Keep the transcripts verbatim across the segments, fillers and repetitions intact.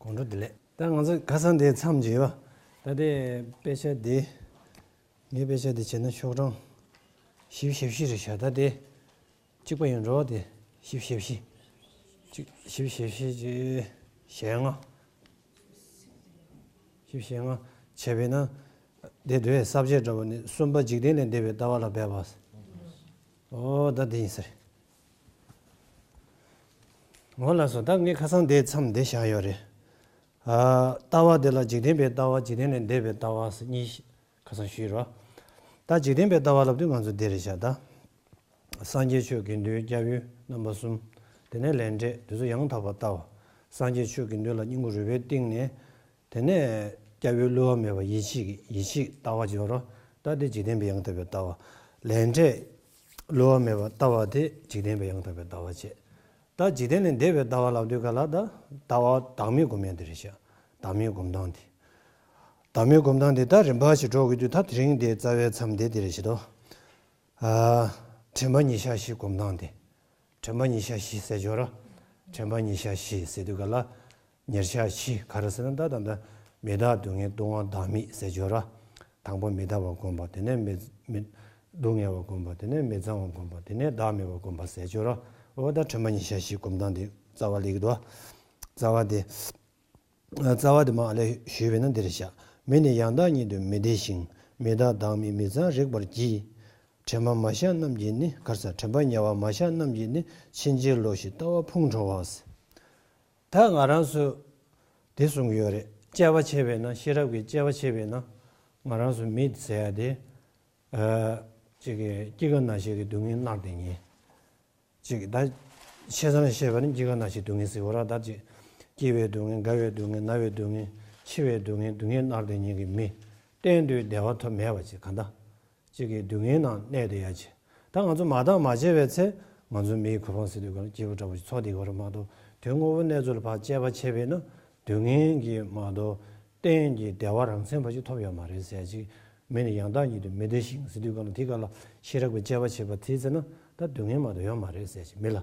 དགོང་དྲོ་བདེ་ལེགས། ད་ང་ཚོ་ཁ་སང་དེ་མཚམས་བརྗེས་པ། ད་དེ་དཔེ་ཆ་དེ། ངའི་དཔེ་ཆ་དེ་བྱས་ན་ཤོག་གྲངས་བཞི་བཅུ་ཞེ་བཞི་རེད་ཤག་ད་དེ་གཅིག་པ་ཡིན་འགྲོ། དེ་བཞི་བཅུ་ཞེ་བཞི། གཅིག་བཞི་བཅུ་ཞེ་བཞི་གཅིག་ཞེ་ལྔ། བཞི་བཅུ་ཞེ་ལྔ་བྱས་པས་ན། དེ་དུས་ས་བཅད་འདྲ་བོ་ནི་གསུམ་པ་འཇིག་རྟེན་ལས་འདས་པའི་ལྟ་བ་ལ་འབད་པ། ཨོ་ད་དེ་ཡིན་ཟེར། འོ་ལགས་སོ། ད་ངས་ཁ་སང་དེ་མཚམས་དེ་བཞག་ཡོད་རེད། ཨ། ལྟ་བ་དེ་ལ་འཇིག་རྟེན་པའི་ལྟ་བ། འཇིག་རྟེན་ལས་འདས་པའི་ལྟ་བ་ཟེར་གཉིས་ཁ་སང་ཞུས་རོ། ད་འཇིག་རྟེན་པའི་ལྟ་བ་ལབ་དུས་ང་ཚོ་འདི་རེད་བཞག་ད། སངས་རྒྱས་ཆོས་དགེ་འདུན་སྐྱབས་ཡུལ་རྣམ་པ་གསུམ། དེ་ནས་ལས་འབྲས་དེ་ཚོ་ཡང་དག་པར་ལྟ་བ། སངས་རྒྱས་ཆོས་དགེ་འདུན་ལ་སྙིང་ཁུང་རུས་པའི་གཏིང་ནས། དེ་ནས་སྐྱབས་ཡུལ་བསླུ་བ་མེད་པ་ཡིད་ཆེས་ཀྱི་ཡིད་ཆེས་ལྟ་བ་སྦྱོར་རོ། ད་དེ་འཇིག་རྟེན་པའི་ཡང་དག་པའི་ལྟ་བ། ལས་འབྲས་བསླུ་བ་མེད་པར་ལྟ་བ་དེ་འཇིག་རྟེན་པའི་ཡང་དག་པའི་ལྟ་བ་བྱས། ད་འཇིག་རྟེན་ལས་འདས་པའི་ལྟ་བ་ལབ་དུས་ག་ལ་ད་ལྟ་བ་བདག་མེད་སྒོམ་ཡ་འདི་རེད་ཤག་བདག་མེད་སྒོམ་སྟངས་འདི། བདག་མེད་སྒོམ་སྟངས་འདི་ད་རིམ་པ་ཞིག་འགྲོ་དགོས་དུས་ད་དེ་རིང་འདི་རྩ་བའི་མཚམས་འདི་འདི་རེད་ཤག་དོ། ཨ། དྲན་པ་ཉེར་ཞག་བཞི་སྒོམ་སྟངས་འདི། དྲན་པ་ཉེར་ཞག་བཞི་ཟེར་སྦྱོར་ར། དྲན་པ་ཉེར་ཞག་བཞི་ཟེར་དུས་ག་ལ། ཉེར་ཞག་བཞི་ག་རེ་ཟེར་ན་ད་ད་ད་མི་རྟག་སྡུག་བསྔལ་སྡུག་བསྔལ་བདག་མེད་ཟེར་སྦྱོར་ར། དང་པོ་མི་རྟག་པ་སྒོམ་པ། དེ་ནས་མི་མི་སྡུག་བསྔལ་བ་སྒོམ་པ། དེ་ནས་མི་གཙང་བ་སྒོམ་པ། དེ་ནས་བདག་མེད་པ་སྒོམ་པ་ཟེར་སྦྱོར་ར། འོ་ད་དྲན་པ་ཉེར་ཞག་བཞི་སྒོམ་སྟངས་དེ་རྩ་བ་ལེགས་འདུག་རྩ་བ་དེ། རྩ་བ་དེ་མ་ཨ་ལས་ཞུས་པས་ན་འདིར་བཞག་མི་ནི་ཡང་དག་ཉིད་དུ་མི་བདེ་ཞིང་། མི་རྟག་བདག་མེད་མི་གཙང་རིག་པར་བགྱི། དྲན་པ་མ་བཞག་རྣམས་ཀྱིས་ནི་ག་རེ་ཟེར། དྲན་པ་ཉེ་བར་མ་བཞག་རྣམས་ཀྱིས་ནི། ཕྱིན་ཅི་ལོག་བཞི་ལྟ་བ་ཕུང་འགྲོ་བ་ཟེར། ད་ང་རང་ཚོ་དེ་གསུང་གི་ཡོད་རེད། དཔྱད་པ་བྱས་པས་ན། ཤེས་རབ་ཀྱིས་དཔྱད་པ་བྱས་པས་ན། ང་རང་ཚོ་མི་ཟེར་ཡ་དེ། ཨ། ཅིག་གི་སྐྱེ་རྒ་ན་འཆི་གི་སྡུག་བསྔལ་མནར་ཏེ་ཉལ། ཅིག་ད་ཆེ་ས་ནས་བཤད་པ་ནི་སྐྱེ་རྒ་ན་འཆིའི་སྡུག་བསྔལ་ཟེར་བ་ར། ད་ཅིག་སྐྱེ་བའི་སྡུག་བསྔལ། རྒ་བའི་སྡུག་བསྔལ། ན་བའི་སྡུག་བསྔལ། འཆི་བའི་སྡུག་བསྔལ། སྡུག་བསྔལ་མནར་ཏེ་ཉལ་གྱི་མི། གཏན་དུ་བདེ་བ་ཐོབ་མེད་པ་ཅིག་གང་ལྟར། ཅིག་གི་སྡུག་བསྔལ་ནང་གནས་བསྡད་ཡ་ཅིག་ད་ང་ཚོ་མ་བརྟགས་མ་དཔྱད་པའི་ཚེ། ང་ཚོ་མིའི་གོ་འཕང་ཟེར་དུས་ག་ལ་སྐྱིད་པོ་འདྲ་པོ་ཞིག་ཚོར་བསྡད་ཀྱི་ཡོད་རེད་མ་གཏོགས། དོན་དངོས་པོ་གནས་ཚུལ་ལ་ཕར་དཔྱད་པ་བྱས་པས་ན། སྡུག་བསྔལ་གྱི་མ་གཏོགས་གཏན་གྱི་བདེ་བ་རང་མཚན་པ་ཞིག་ཐོབ་ཡོད་མ་རེད་ཟེར་ཅིག་མི་ནི་ཡང་དག་ཉིད་དུ་མི་བདེ་ཞིང་ཟེར་དུས་ག་ལ། དེ་ག་ལ་ཤེས་རབ་ཀྱིས་དཔྱད་པ་བྱས་པ་དེའི་ཚེ་ན་ད་སྡུག་བསྔལ་མ་གཏོགས་ཡོད་མ་རེད་ཟེར་ཅིག་མི་ལ།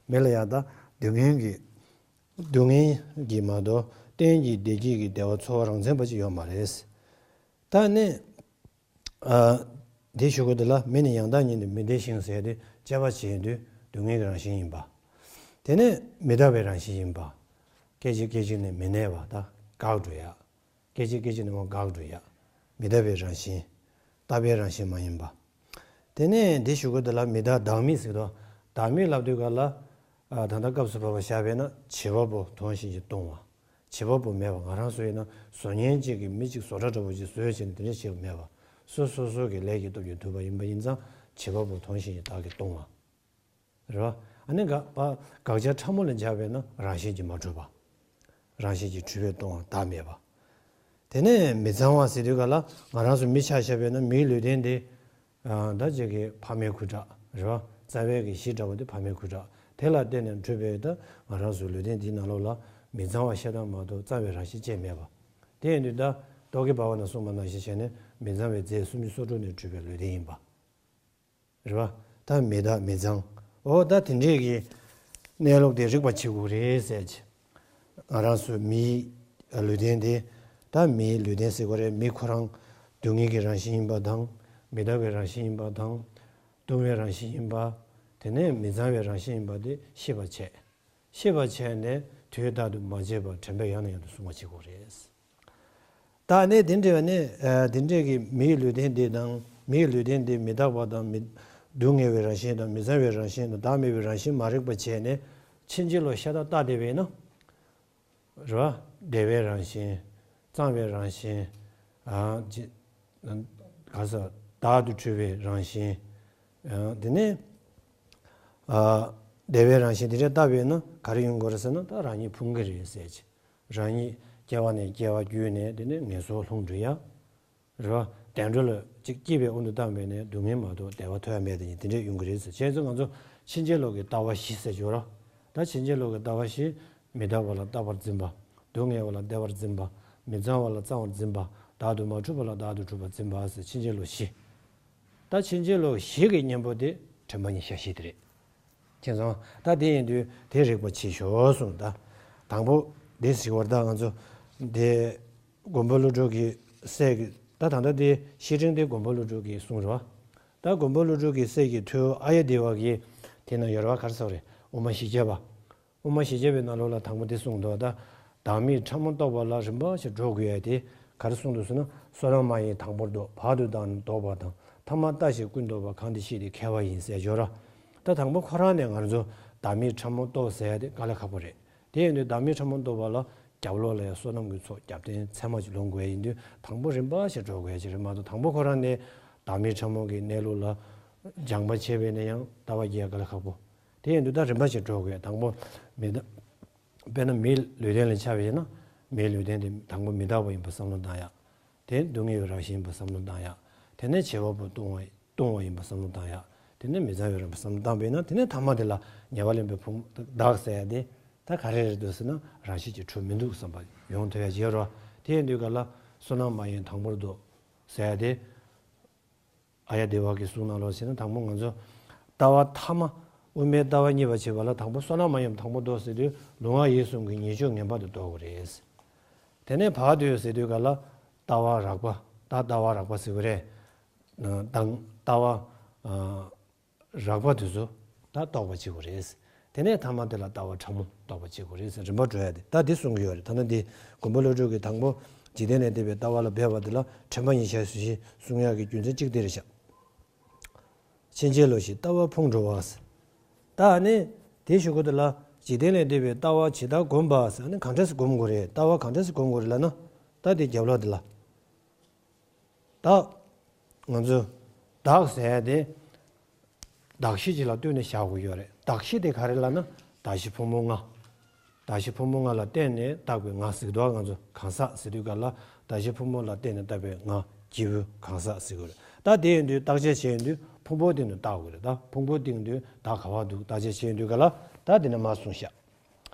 མི་ལ་ཡང་ད་སྡུག་བསྔལ་གྱི། སྡུག་བསྔལ་གྱི་མ་གཏོགས་གཏན་གྱི་བདེ་སྐྱིད་ཀྱི་བདེ་བ་ཚོར་བ་རང་མཚན་པ་ཅིག་ཡོད་མ་རེད། ད་ནི། ཨ། དེ་ཞུ་དགོས་དེ་ལ་མི་ནི་ཡང་དག་ཉིད་དུ་མི་བདེ་ཞིང་ཟེར་དུས་དཔྱད་པ་བྱེད་དུས་སྡུག་བསྔལ་གྱི་རང་བཞིན་ཡིན་པ། དེ་ནས་མི་རྟག་པའི་རང་བཞིན་ཡིན་པ། སྐད་ཅིག་སྐད་ཅིག་ནས་མི་གནས་པ། ད་འགག་འགྲོ་ཡ། སྐད་ཅིག་སྐད་ཅིག་ནས་མར་འགག་འགྲོ་ཡ། མི་རྟག་པའི་རང་བཞིན། རྟག་པའི་རང་བཞིན་མ་ཡིན་པ། དེ་ནས་འདི་ཞུ་དགོས་དེ་ལ་མི་རྟག་བདག་མེད་ཟེར་དུས། བདག་མེད་ལབ་དུས་ག་ལ། ཨ། ད་ལྟ་སྐབས་སུ་བབ་པ་བཞག་པས་ན་བྱེད་པ་པོ་དོན་གཞན་གྱིས་སྟོང་བ། བྱེད་པ་པོ་མེད་པ། ང་རང་ཚོ་ཡིན་ན་བཟོ་མཁན་གཅིག་གིས་མི་གཅིག་བཟོ་གྲྭ་འདྲ་པོ་ཅིག་བཟོས་བྱས་ནས་དེ་འདྲ་བྱེད་པ་མེད་པ། སོ་སོ་སོ་གི་ལས་ཀྱི་སྟོབས་ཀྱིས་བསྡུས་པ་ཡིན་པ་ཡིན་ཙང་བྱེད་པ་པོ་དོན་གཞན་གྱིས་བདག་གིས་སྟོང་བ། རེད་བ། ཨ་ནི་དགག་པ་དགག་བྱ་ཕྲ་མོ་ལ་སྦྱར་བས་ན་རང་བཞིན་གྱིས་མ་གྲུབ་པ། རང་བཞིན་གྱིས་གྲུབ་པས་སྟོང་བ་བདག་མེད་པ། དེ་ནས་མི་གཙང་བ་ཟེར་དུས་ག་ལ་ང་རང་ཚོ་མི་ཆ་བཞག་པས་ན་མིའི་ལུས་རྟེན་དེ། ཨ། ད་ཅིག་གི་ཕ་མའི་ཁུ་ཁྲག་རེད་བ། རྩ་བའི་གི་གཞི་འདྲ་བོ་དེ་ཕ་མའི་ཁུ་ཁྲག་དེ་ལ་བརྟེན་ནས་གྲུབ་པའི་ད་ང་རང་ཚོའི་ལུས་རྟེན་འདིའི་ནང་ལོགས་ལ་མི་གཙང་བ་བཤད་སྟངས་མ་གཏོགས་གཙང་བའི་རང་བཞིན་ཅན་མེད་པ། དེ་ཡིན་དུས་ད་རྟོག་གེ་འབར་བ་ན་གསུངས་པ་ནང་བཞིན་བྱས་ནས་མི་གཙང་བའི་རྫས་སུམ་ཅུ་སོ་དྲུག་ནས་གྲུབ་པའི་ལུས་རྟེན་ཡིན་པ། རེད་བ། ད་མི་རྟག་མི་གཙང་། འོ་ད་དེ་འདྲས་ཀྱི་གནས་ལུགས་དེ་རིག་པ་བྱེད་དགོས་རེད་ཟེར་གྱི། ང་རང་ཚོའི་མིའི་ལུས་རྟེན་དེ། ད་མིའི་ལུས་རྟེན་ཟེར་དགོས་རེད། མི་ཁོ་རང་སྡུག་བསྔལ་གྱི་རང་བཞིན་ཡིན་པ་དང་། མི་རྟག་པའི་རང་བཞིན་ཡིན་པ་དང་། སྟོང་པའི་རང་བཞིན་ཡིན་པ། དེ་ནས་མི་གཙང་བའི་རང་བཞིན་ཡིན་པ་དེ་ཤེས་པར་བྱས། ཤེས་པར་བྱས་ནས་དུས་རྟག་ཏུ་མ་བརྗེད་པར་དྲན་པས་ཡང་ནས་ཡང་དུ་བསྲུང་བར་བྱེད་དགོས་རེད། ད་ནི་དེ་འདྲ་བ་ནི། ཨ། དེ་འདྲ་གི་མིའི་ལུས་རྟེན་འདི་དང་། མིའི་ལུས་རྟེན་འདི་མི་རྟག་པ་དང་། མི། སྡུག་བསྔལ་བའི་རང་བཞིན་དང་། མི་གཙང་བའི་རང་བཞིན་དང་། བདག་མེད་པའི་རང་བཞིན་མ་རིག་པ་བྱས་ནས་ཕྱིན་ཅི་ལོག་ཤ་སྟག་བལྟས་བསྡད་པས་ན། རེད་བ། བདེ་བའི་རང་བཞིན། གཙང་བའི་རང་བཞིན། ཨ། ཅི། ག་ས། བདག་ཏུ་གྲུབ་པའི་རང་བཞིན། ཨ། དེ་ནས། ཨ། བདེ་བའི་རང་བཞིན་དེ་འདྲ་བལྟས་པས་ན་ག་རེ་ཡོང་གི་རེད་ཟེར་ན། ད་རང་ཉིད་ཕུང་གི་རེད་ཟེར་གྱི། རང་ཉིད་སྐྱེ་བ་ནས་སྐྱེ་བ་བརྒྱུད་ནས་དེ་ནས་ངན་སོང་ལྷུང་འགྲོ་ཡ། རེད་བ། བདེ་འགྲོ་ལ་ཅིག་སྐྱེས་པའི་དབང་དུ་བཏང་བས་ནས་སྡུག་བསྔལ་མ་གཏོགས་བདེ་བ་ཐོབ་ཡ་མེད། དེ་ཉིད་དེ་འདྲས་ཡོང་གི་རེད་ཟེར། བྱས་ཙང་ང་ཚོ་ཕྱིན་ཅི་ལོག་གི་ལྟ་བ་བཞི་ཟེར་གྱི་ཡོད་ར། ད་ཕྱིན་ཅི་ལོག་གི་ལྟ་བ་བཞི། མི་རྟག་པ་ལ་རྟག་པར་འཛིན་པ། སྡུག་བསྔལ་བ་ལ་བདེ་བར་འཛིན་པ། མི་གཙང་བ་ལ་གཙང་བར་འཛིན་པ། བདག་ཏུ་མ་གྲུབ་པ་ལ་བདག་ཏུ་གྲུབ་པར་འཛིན་པ་ཟེར་ཕྱིན་ཅི་ལོག་བཞི། ད་ཕྱིན་ཅི་ལོག་བཞི་གི་གཉེན་པོ་དེ་དྲན་པ་ཉེར་བཞག་བཞི་དེ་རེད། མཁྱེན་སོང་། ད་དེ་ཡིན་དུས་དེ་རིག་པ་བྱེད་ཤོག་གསུངས། ད་དང་པོ། དེ་ཟེར་བར་ད་ང་ཚོ་དེ་མགོན་པོ་ཀླུ་སྒྲུབ་ཀྱི་སྲས་ཀྱི་ད་ད་ལྟ་དེ་བཤེས་སྤྲིང་དེ་མགོན་པོ་ཀླུ་སྒྲུབ་ཀྱི་གསུང་རེད་བ། ད་མགོན་པོ་ཀླུ་སྒྲུབ་ཀྱི་སྲས་ཀྱི་ཐུ་ཨཱརྱ་དེ་བ་གི་དེ་ན་ཡོད་རེད་བ། ག་རེ་ཟེར་བ་རེད། དབུ་མ་བཞི་བརྒྱ་པ། དབུ་མ་བཞི་བརྒྱ་པའི་ནང་ལོགས་ལ་དང་པོ་འདི་གསུངས་འདུག་ད་བདག་མེད་ཕྲ་མོ་རྟོགས་པ་ལ་རིམ་པ་བཞིན་འགྲོ་དགོས་ཡ་དེ་ག་རེ་གསུངས་འདུག་ཟེར་ན། བསོད་ནམས་མ་ཡིན་དང་པོར་ལྡོག་བར་དུ་བདག་ནི་ལྡོག་པ་དང་། ཐ་མ་ལྟ་ཞིག་ཀུན་ལྡོག་པ་གང་དེ་ཤེས་དེ་མཁས་པ་ཡིན་ཟེར་སྦྱོར་ར། ད་དང་པོ་ཁོ་རང་ནས་ང་ཚོ་བདག་མེད་ཕྲ་མོ་རྟོགས་ཟེར་ཡ་དེ་དཀའ་ལས་ཁག་པོ་རེད། དེ་ཡིན་དུས་བདག་མེད་ཕྲ་མོ་རྟོགས་པ་ལ་རྒྱབ་ལོགས་ལ་ཡང་བསོད་ནམས་ཀྱི་ཚོགས་རྒྱབ་རྟེན་ཚད་མ་ཅིག་ལོན་དགོས་ཡ་ཡིན་དུས་དང་པོ་རིམ་པ་བཞིན་འགྲོ་དགོས་ཡ་ཅིག་རེད་མ་གཏོགས། དང་པོ་ཁོ་རང་ནས་བདག་མེད་ཕྲ་མོ་གི་གནས་ལུགས་ལ་སྦྱངས་པ་བྱས་པས་ན་ཡང་ལྟ་བ་རྒྱས་ཡ་དཀའ་ལས་ཁག་པོ། དེ་ཡིན་དུས་ད་རིམ་པ་བཞིན་འགྲོ་དགོས། དང་པོ་མི་རྟག་དཔེར་ན་མིའི་ལུས་རྟེན་ལ་ཆ་བཞག་ན། མིའི་ལུས་རྟེན་དེ་དང་པོ་མི་རྟག་པ་ཡིན་པ་བསམ་བློ་བཏང་ཡག་དེ་སྡུག་བསྔལ་བའི་རང་བཞིན་ཡིན་པ་བསམ་བློ་བཏང་ཡག་དེ་ནས་བྱེད་པ་པོ་ལྟུང་བ་ལྟུང་བ་ཡིན་པ་བསམ་བློ་བཏང་ཡག་དེ་ནས་མི་ཚངས་པའི་རང་བཞིན་བསམ་བློ་བཏང་པས་ན། དེ་ནས་ཐ་མ་དེ་ལ་ཉེས་པ་ལེན་པའི་ཕུང་བདག་ཟེར་ཡ་དེ་ད་ག་རེ་རེད་འདུག་ཟེར་ན། རང་བཞིན་གྱིས་གྲུབ་མི་འདུག་བསམ་པ་ཡོང་ཐུབ་ཡ་ཅིག་ཡོད་རེད་བ། དེ་ཡིན་དུས་ག་ལ་བསོད་ནམས་མ་ཡིན་དང་པོར་ལྡོག་ཟེར་ཡ་དེ། ཨཱརྱ་དེ་བ་གི་གསུང་ནང་ལོགས་བྱས་ན་དང་པོ་ང་ཚོ་ལྟ་བ་ཐ་མ་དབུ་མའི་ལྟ་བ་གཉིས་པ་བྱེད་པ་ལ་དང་པོ་བསོད་ནམས་མ་ཡིན་དང་པོ་ལྡོག་ཟེར་དུས་ལུས་ངག་ཡིད་གསུམ་གྱི་ཉེས་སྤྱོད་ངེས་པར་དུ་ལྡོག་དགོས་རེད། དེ་ནས་བར་དུ་ཟེར་དུས་ག་ལ་ལྟ་བ་རགས་པ། ད་ལྟ་བ་རགས་པ་ཟེར་དགོས་རེད། དང་ལྟ་བ་རགས་པ་དེ་ཚོ་ད་རྟོགས་པ་བྱེད་དགོས་རེད། དེ་ནས་ཐ་མ་དེ་ལ་ལྟ་བ་ཕྲ་མོ་རྟོགས་པ་བྱེད་དགོས་རེད་ཟེར་རིམ་པ་འགྲོ་ཡ་དེ། ད་འདི་གསུང་གི་ཡོད་རེད། ད་ནི་འདི་མགོན་པོ་ཀླུ་སྒྲུབ་ཀྱིས་དང་པོ་འཇིག་རྟེན་ལས་འདས་པའི་ལྟ་བ་ལ་འབད་པ་དེ་ལ་དྲན་པ་ཉིད་བཞག་ཞེས་གསུང་ཡག་གི་རྒྱུ་མཚན་གཅིག་དེ་རེད་ཤག་ཕྱིན་ཆད་ལོ་ཞེས་ལྟ་བ་ཕུང་འགྲོ་བ་ཟེར། ད་ནི་དེ་ཞུ་གི་འདུག་ལ། འཇིག་རྟེན་ལས་འདས་པའི་ལྟ་བ་ཇི་ལྟར་བསྒོམ་པ་ཟེར། ཨ་ནི་གང་འདྲ་སེ་བསྒོམ་དགོས་རེད། ལྟ་བ་གང་འདྲ་སེ་བསྒོམ་དགོས་རེད་ལབ་ན། ད་དེ་རྒྱབ་ལོགས་འདི་ལ། ད་ང་ཚོ་བདག་ཟེར་ཡ་དེ་གདགས་གཞི་ཅིག་ལ་ལྟོས་ནས་བཞག་དགོས་ཡོད་རེད། གདགས་གཞི་དེ་ག་རེ་ལབ་ན་གདགས་གཞི་ཕུང་པོ་ལྔ། གདགས་གཞི་ཕུང་པོ་ལྔ་ལ་བརྟེན་ནས་བཏགས་པའི་ང་ཟེར་གི་འདུག་ང་ཚོ་གང་ཟག་ཟེར་དུས་ག་ལ་གདགས་གཞི་ཕུང་པོ་ལ་བརྟེན་ནས་བཏགས་པའི་ང་སྐྱེས་བུ་གང་ཟག་ཟེར་གི་རེད། ད་དེ་ཡིན་དུས་བརྟག་དཔྱད་བྱས་ཡོང་དུས་ཕུང་པོའི་སྟེང་དུ་བཏགས་དགོས་རེད། ད་ཕུང་པོའི་སྟེང་དུ་བདག་ག་བ་འདུག་བརྟག་དཔྱད་བྱས་ཡོང་དུས་ག་ལ་ད་དེ་ནས་མར་གསུངས་ཤག་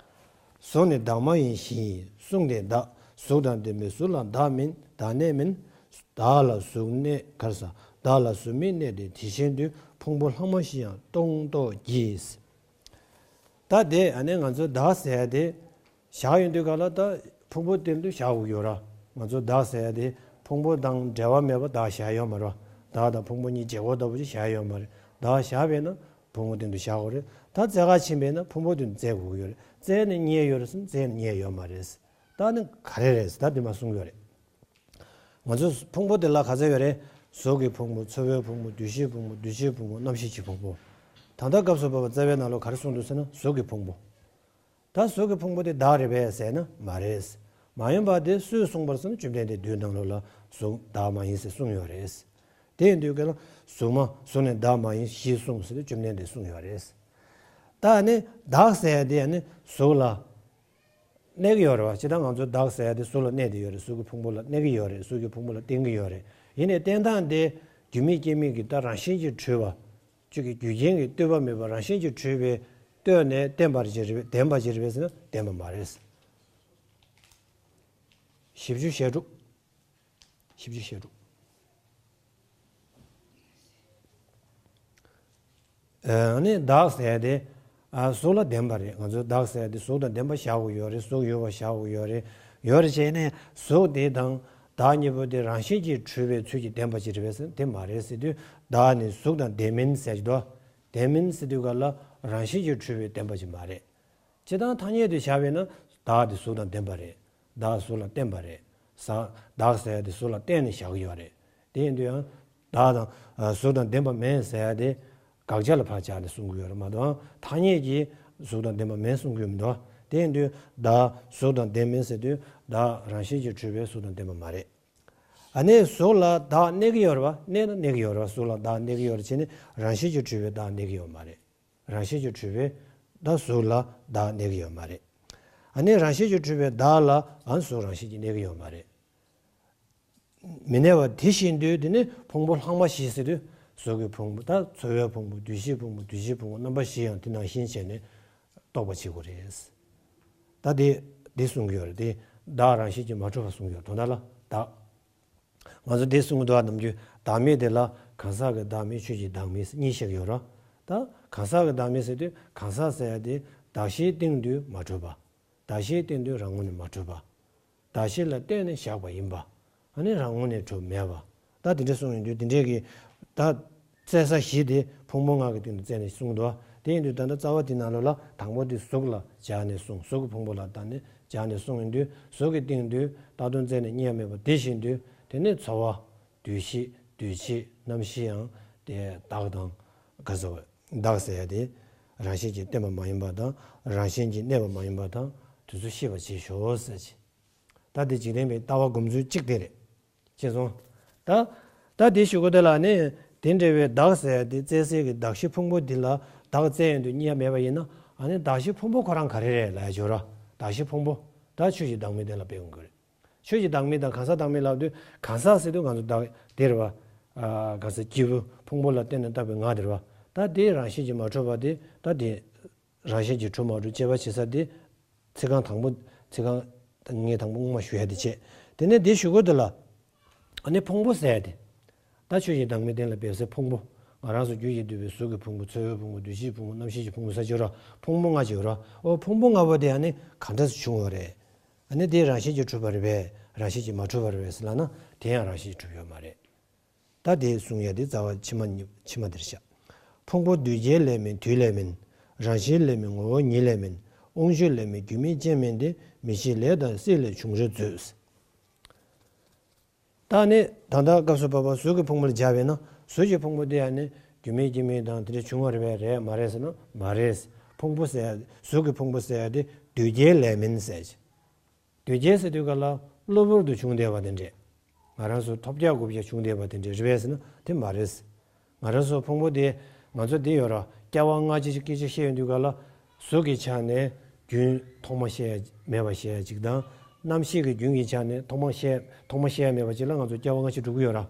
གཟུགས་ནི་བདག་མ་ཡིན་གཞི་ཡི་གཟུགས་དེ་བདག་གཟུགས་དང་ལྡན་པའི་གཟུགས་ལ་བདག་མིན་བདག་གནས་མིན། བདག་ལ་གཟུགས་གནས་གར་ས། བདག་ལ་གཟུགས་མི་གནས་ཏེ་དེ་བཞིན་དུ། ཕུང་པོ་ལྷག་མ་བཞི་ཡང་སྟོང་རྟོགས་ཀྱིས། ད་དེ་ཨ་ནི་ང་ཚོ་བདག་ཟེར་ཡ་དེ་བཞག་ཡོང་དུས་ག་ལ་ད་ཕུང་པོ་སྟེང་དུ་བཞག་དགོས་ཡོད་ར། ང་ཚོ་བདག་ཟེར་ཡ་དེ་ཕུང་པོ་དང་འབྲེལ་བ་མེད་པ་བདག་བཞག་ཡོད་མ་རེད། བདག་དང་ཕུང་པོ་གཉིས་བརྗེ་བོ་ལྟ་བུ་ཅིག་བཞག་ཡོད་མ་རེད། བདག་བཞག་པས་ན་ཕུང་པོ་སྟེང་དུ་བཞག་དགོས་རེད། ད་བཙལ་ག་ཕྱིན་པས་ན་ཕུང་པོ་སྟེང་དུ་བཙལ་དགོས་ཀྱི་ཡོད་རེད། བཙལ་ནས་རྙེད་ཡོད་རེད་ཟེར་ན་བཙལ་ནས་རྙེད་ཡོད་མ་རེད། ད་ནི་ག་རེ་རེད་ཟེར་ད་དེ་མ་གསུང་གི་ཡོད་རེད། ང་ཚོ་ཕུང་པོ་དེ་ལ་ག་ཚད་ཡོད་རེད། གཟུགས་ཀྱི་ཕུང་པོ། ཚོར་བའི་ཕུང་པོ། འདུ་ཤེས་ཕུང་པོ། འདུ་བྱེད་ཕུང་པོ། རྣམ་ཤེས་ཀྱི་ཕུང་པོ། ད་ལྟ་སྐབས་སུ་བབ་པ་རྩ་བའི་ནང་ལོགས་ག་རེ་གསུངས་འདུག་ཟེར་ན་གཟུགས་ཀྱི་ཕུང་པོ། ད་གཟུགས་ཀྱི་ཕུང་པོ་དེ་བདག་རེད་པས་ཟེར་ན་མ་རེད། མ་ཡིན་པ་དེ་སུས་གསུངས་པ་རེད་ཟེར་ན་བཅོམ་ལྡན་འདས་བསྡུས་ནང་ལོགས་ལ་གཟུགས་བདག་མ་ཡིན་ཟེར་གསུངས་ཡོད་རེད། དེ་ཡིན་དུས་ག་ལ་གཟུགས་མ་གཟུགས་ནི་བདག་མ་ཡིན་གཞི་གསུངས་ཟེར་ཏེ་བཅོམ་ལྡན་འདས་གསུངས་ཡོད་རེད། ད་ནི་བདག་ཟེར་ཡ་དེ་ནི་གཟུགས་ལ་གནས་ཀྱི་ཡོད་རེད་བ། ཇི་ལྟར་ང་ཚོ་བདག་ཟེར་ཡ་དེ་གཟུགས་ལ་གནས་ཏེ་ཡོད་རེད། གཟུགས་ཀྱི་ཕུང་པོ་ལ་གནས་ཀྱི་ཡོད་རེད། གཟུགས་ཀྱི་ཕུང་པོ་ལ་བརྟེན་གྱི་ཡོད་རེད། ཡིན་ནའི་བརྟེན་སྟངས་དེ་རྒྱུ་མེད་རྐྱེན་མེད་ཀྱི་ད་རང་བཞིན་གྱིས་གྲུབ་པ། ཅིག་གི་རྒྱུ་རྐྱེན་གྱིས་ལྟོས་པ་མེད་པར་རང་བཞིན་གྱིས་གྲུབ་པའི་ལྟོས་ནས་བརྟེན་པར་བྱེད་རེད་པས། ལྡན་པ་བྱེད་རེད་པས་ཟེར་ན་ལྡན་པ་མ་རེད། བཞི་བཅུ་ཞེ་དྲུག་བཞི་བཅུ་ཞེ་དྲུག་ཨ་ནི་བདག་ཟེར་ཡ་དེ་ཨ་གཟུགས་ལ་ལྡན་པ་རེད། ང་ཚོ་བདག་ཟེར་ཡ་དེ་གཟུགས་དང་ལྡན་པ་བཞག་དགོས་ཡོད་རེད། གཟུགས་ཡོད་པ་བཞག་དགོས་ཡོད་རེད། ཡོད་རེད་བྱས་ནས་གཟུགས་དེ་དང་བདག་གཉིས་པོ་དེ་རང་བཞིན་གྱིས་གྲུབ་པའི་ཚུལ་གྱིས་ལྡན་པ་ཅིག་རེད་པས་ཟེར་ན་དེ་མ་རེད་ཟེར་དུས། བདག་ནི་གཟུགས་དང་ལྡན་མིན་ཟེར་གྱི་འདུག་ལྡན་མིན་ཟེར་དུས་ག་ལ་རང་བཞིན་གྱིས་གྲུབ་པའི་ལྡན་པ་ཅིག་མ་རེད། སྤྱིར་བཏང་ཐ་སྙད་དུ་བཞག་པས་ན་བདག་དེ་གཟུགས་དང་ལྡན་པ་རེད། བདག་གཟུགས་ལ་བརྟེན་པ་རེད། ཟ། བདག་ཟེར་ཡ་དེ་གཟུགས་ལ་བརྟེན་ནས་བཞག་གི་ཡོད་རེད། དེ་ཡིན་དུས་ཡང་བདག་དང་ཨ་གཟུགས་དང་ལྡན་པ་མིན་ཟེར་ཡ་དེ་དགག་བྱ་ལ་ཕར་སྦྱར་ནས་གསུང་གི་ཡོད་རེད་མ་གཏོགས། ཐ་སྙད་ཀྱིས་གཟུགས་དང་ལྡན་པ་མིན་གསུང་གི་ཡོད་མི་འདུག་དེ་ཡིན་དུས་བདག་གཟུགས་དང་ལྡན་མིན་ཟེར་དུས་བདག་རང་བཞིན་གྱིས་གྲུབ་པའི་གཟུགས་དང་ལྡན་པ་མ་རེད། ཨ་ནི་གཟུགས་ལ་བདག་གནས་ཀྱི་ཡོད་རེད་བ། གནས་ན་གནས་ཀྱི་ཡོད་རེད་བ། གཟུགས་ལ་བདག་གནས་ཀྱི་ཡོད་རེད་བྱས་ནས་རང་བཞིན་གྱིས་གྲུབ་པའི་བདག་གནས་ཀྱི་ཡོད་མ་རེད། རང་བཞིན་གྱིས་གྲུབ་པའི་ད་གཟུགས་ལ་བདག་གནས་ཀྱི་ཡོད་མ་རེད། ཨ་ནི་རང་བཞིན་གྱིས་གྲུབ་པའི་བདག་ལ་ཨ་གཟུགས་རང་བཞིན་གྱིས་གནས་ཀྱི་ཡོད་མ་རེད། མི་གནས་པ་དེ་བཞིན་དུ་དེ་ནི་ཕུང་པོ་ལྷག་མ་བཞི་ཟེར་དུས་གཟུགས་ཀྱི་ཕུང་པོ། ད་ཚོར་བའི་ཕུང་པོ། འདུ་ཤེས་ཕུང་པོ། འདུ་བྱེད་ཕུང་པོ། རྣམ་པ་བཞི་ཡང་དེ་ནང་བཞིན་བྱས་ནས་རྟོགས་པ་བྱེད་དགོས་རེད། ད་དེ་དེ་གསུང་གི་ཡོད་རེད། དེ་བདག་རང་བཞིན་གྱིས་མ་གྲུབ་པ་གསུང་གི་ཡོད་རེད། དོན་དག་ལ་བདག་ང་ཚོ་འདི་གསུང་གི་འདུག་ཨ། ནམ་རྒྱུན་བདག་མེད་དེ་ལ་གང་ཟག་གི་བདག་མེད་ཆོས་ཀྱི་བདག་མེད་གཉིས་བཤད་ཀྱི་ཡོད་རེད། ད་གང་ཟག་གི་བདག་མེད་ཟེར་དུས་གང་ཟག་ཟེར་ཡ་དེ་གདགས་གཞིའི་སྟེང་དུ་མ་གྲུབ་པ། གདགས་གཞིའི་སྟེང་དུ་རང་ངོས་ནས་མ་གྲུབ་པ། གདགས་གཞི་ལ་ལྟོས་ནས་བཞག་པ་ཡིན་པ། ཨ་ནི་རང་ངོས་ནས་གྲུབ་མེད་པ། ད་དེ་འདྲ་གསུངས་ཡོང་དུས་དེ་འདྲའི་གི་ད་བཙལ་ས་གཞི་དེ་ཕུང་པོ་ལྔ་གི་སྟེང་དུ་བཙལ་ནས་གསུངས་འདུག་དེ་ཡིན་དུས་ད་ལྟ་རྩ་བ་དེའི་ནང་ལོགས་ལ་དང་པོ་དེ་གཟུགས་ལ་སྦྱར་ནས་གསུངས། གཟུགས་ཀྱི་ཕུང་པོ་ལ་བརྟེན་ནས་སྦྱར་ནས་གསུངས་ཡོང་དུས་གཟུགས་ཀྱི་སྟེང་དུ་བཏགས་དོན་བཙལ་ནས་རྙེད་མེད་པ་དེ་བཞིན་དུ། དེ་ནས་ཚོར་བ། འདུ་ཤེས། འདུ་བྱེད། རྣམ་ཤེས་ཡང་དེ་བདག་དང་ག་ཟེར་བ། བདག་ཟེར་ཡ་དེ་རང་བཞིན་གྱིས་བརྟེན་པ་མ་ཡིན་པ་དང་རང་བཞིན་གྱིས་གནས་པ་མ་ཡིན་པ་དང་དེ་ཚོ་ཤེས་པར་བྱེད་ཤོག་ཟེར་གྱི། ད་དེ་འཇིག་རྟེན་པའི་ལྟ་བ་སྒོམ་ཚུལ་གཅིག་དེ་རེད། ཤེས་སོང་། ད་ད་དེ་ཞུ་གོ་དེ་ལ་ནི་དེ་འདྲ་བའི་བདག་ཟེར་ཡ་དེ་བཙལ་སའི་གི་གདགས་གཞི་ཕུང་པོ་འདི་ལ་བདག་བཙལ་ཡོང་དུས་རྙེད་མེད་པ་ཡིན་ན། ཨ་ནི་གདགས་གཞི་ཕུང་པོ་ཁོ་རང་ག་རེ་རེད་ལབ་ཡ་བྱོས་ར། གདགས་གཞི་ཕུང་པོ་ད་ཆོས་ཀྱི་བདག་མེད་དེ་ལ་དཔེ་ཡོང་གི་རེད། ཆོས་ཀྱི་བདག་མེད་དང་གང་ཟག་བདག་མེད་ལབ་དུས་གང་ཟག་ཟེར་དུས་ང་ཚོ་བདག་དེ་རེད་བ། ཨ་གང་ཟག་སྐྱེས་བུ་ཕུང་པོ་ལ་བརྟེན་ནས་བཏགས་པའི་ང་དེ་རེད་བ། ད་དེ་རང་བཞིན་གྱིས་མ་གྲུབ་པ་དེ། ད་དེ་རང་བཞིན་གྱིས་གྲུབ་མ་གྲུབ་དཔྱད་པ་བྱེད་ས་དེ་ཚིག་རྐང་དང་པོ། ཚིག་རྐང་ངས་དང་པོ་སྔོན་མ་ཞུ་ཡ་དེ་བྱས། དེ་ནས་དེ་ཞུ་གོ་དེ་ལ། ཨ་ནི་ཕུང་པོ་ཟེར་ཡ་དེ། ད་ཆོས་ཀྱི་བདག་མེད་གཏན་ལ་འབེབས་སའི་ཕུང་པོ། ང་རང་ཚོ་རྒྱུད་ཀྱིས་བསྡུས་པའི་གཟུགས་ཀྱི་ཕུང་པོ། ཚོར་བའི་ཕུང་པོ། འདུ་ཤེས་ཕུང་པོ། རྣམ་ཤེས་ཀྱི་ཕུང་པོ་ཟེར་གྱི་ཡོད་ར། ཕུང་པོ་ལྔ་ཅིག་ཡོད་ར། ཨོ་ཕུང་པོ་ལྔ་པོ་དེ་ཨ་ནི་གང་འདྲ་སེ་བྱུང་བ་རེད། ཨ་ནི་དེ་རང་བཞིན་གྱིས་གྲུབ་པ་རེད་པས། རང་བཞིན་གྱིས་མ་གྲུབ་པ་རེད་པས་ཟེར་ལབ་ན་དེ་ཡང་རང་བཞིན་གྱིས་གྲུབ་ཡོད་མ་རེད། ད་དེ་གསུང་ཡ་དེ་རྩ་བ་ཕྱི་མ་གཉིས་ཕྱི་མ་དེར་བཞག་ཕུང་པོ་འདུས་བྱས་ལས་མིན་དུས་ལས་མིན། རང་བཞིན་ལས་མིན་ངོ་བོ་ཉིད་ལས་མིན། དབང་ཕྱུག་ལས་མིན་རྒྱུ་མེད་རྐྱེན་མིན་ཏེ། མི་ཤེས་ལས་དང་སྲིད་ལས་བྱུང་རིགས་མཛོད། ད་ནི་ད་ལྟ་སྐབས་སུ་བབ་པ་གཟུགས་ཀྱི་ཕུང་པོ་ལ་སྦྱར་བས་ན། གཟུགས་ཀྱི་ཕུང་པོ་དེ་ཡང་ནི་རྒྱུ་མེད་རྐྱེན་མིན་དང་དེ་འདྲ་བྱུང་བ་རེད་པས། རེད་མ་རེད་ཟེར་ན་མ་རེད། ཕུང་པོ་ཟེར་ཡ། གཟུགས་ཀྱི་ཕུང་པོ་ཟེར་ཡ་དེ་འདུས་བྱས་ལས་མིན་ཟེར་གྱི། འདུས་བྱས་ཟེར་དུས་ག་ལ་གློ་བུར་དུ་བྱུང་བསྡད་པ་དེ་འདྲས། ང་རང་ཚོ་ཐོབ་རྒྱག་རྐུབ་རྒྱག་བྱུང་བསྡད་པ་དེ་འདྲས་རེད་པས་ཟེར་ན་དེ་མ་རེད། ང་རང་ཚོ་ཕུང་པོ་དེ། ང་ཚོ་འདི་ཡོད་ར། སྐྱེ་བ་སྔ་ཕྱི་སྐད་ཆ་བཤད་ཡོང་དུས་ག་ལ། གཟུགས་ཀྱི་ཆ་ནས་རྒྱུན་ཐོག་མ་བཤད་ཡ་མེད་པ་བཤད་ཡ་གཅིག་དང་། རྣམ་ཤེས་ཀྱི་རྒྱུན་གྱི་ཆ་ནས་ཐོག་མ་བཤད་ཐོག་མ་བཤད་ཡ་མེད་པ་གཅིག་ལ་ང་ཚོ་སྐྱེ་བ་སྔ་ཕྱི་འགྲོ་གི་ཡོད་ར།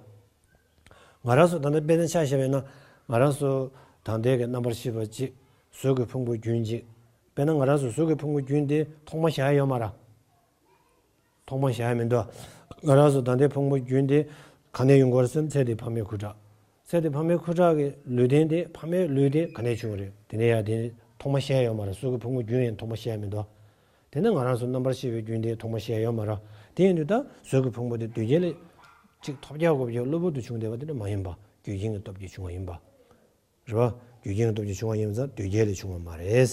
ང་རང་ཚོ་ད་ལྟ་དཔེར་ན་ཆ་བཞག་པ་ཡིན་ན། ང་རང་ཚོ་ད་ལྟའི་གི་རྣམ་པར་ཤེས་པ་གཅིག་གཟུགས་ཀྱི་ཕུང་པོ་རྒྱུན་གཅིག་དཔེར་ན་ང་རང་ཚོ་གཟུགས་ཀྱི་ཕུང་པོ་རྒྱུན་དེ་ཐོག་མ་བཞག་ཡ་ཡོད་མ་ར། ཐོག་མ་བཞག་ཡ་མི་འདུག་ང་རང་ཚོ་ད་ལྟའི་ཕུང་པོ་རྒྱུན་དེ་ག་ནས་ཡོང་གི་ཡོད་རེད་ཟེར་ན། ཚེ་འདིའི་ཕ་མའི་ཁུ་ཁྲག་ཚེ་འདིའི་ཕ་མའི་ཁུ་ཁྲག་གི་ལུས་རྟེན་དེ། ཕ་མའི་ལུས་དེ་ག་ནས་བྱུང་བ་རེད། དེ་ནས་ཡ་དེ་ཐོག་མ་བཞག་ཡ་ཡོད་མ་རེད། གཟུགས་ཀྱི་ཕུང་པོ་རྒྱུན་ཡང་ཐོག་མ་བཞག་ཡ་མི་འདུག་དེ་ནས་ང་རང་ཚོ་རྣམ་པར་ཤེས་པའི་རྒྱུན་དེ་ཐོག་མ་བཞག་ཡ་ཡོད་མ་རེད། དེ་ཡིན་དུས་ད་གཟུགས་ཀྱི་ཕུང་པོ་དེ་འདུས་བྱས་ལས་གཅིག་ཐོབ་རྒྱག་རྐུབ་རྒྱག་གློ་བུར་དུ་བྱུང་བསྡད་པ་དེ་འདྲ་མ་ཡིན་པ། རྒྱུ་རྐྱེན་གྱི་སྟོབས་ཀྱིས་བྱུང་བ་ཡིན་པ། རེད་བ། རྒྱུ་རྐྱེན་གྱི་སྟོབས་ཀྱིས་བྱུང་བ་ཡིན་ཙང་འདུས་བྱས་ལས་བྱུང་བ་མ་རེད།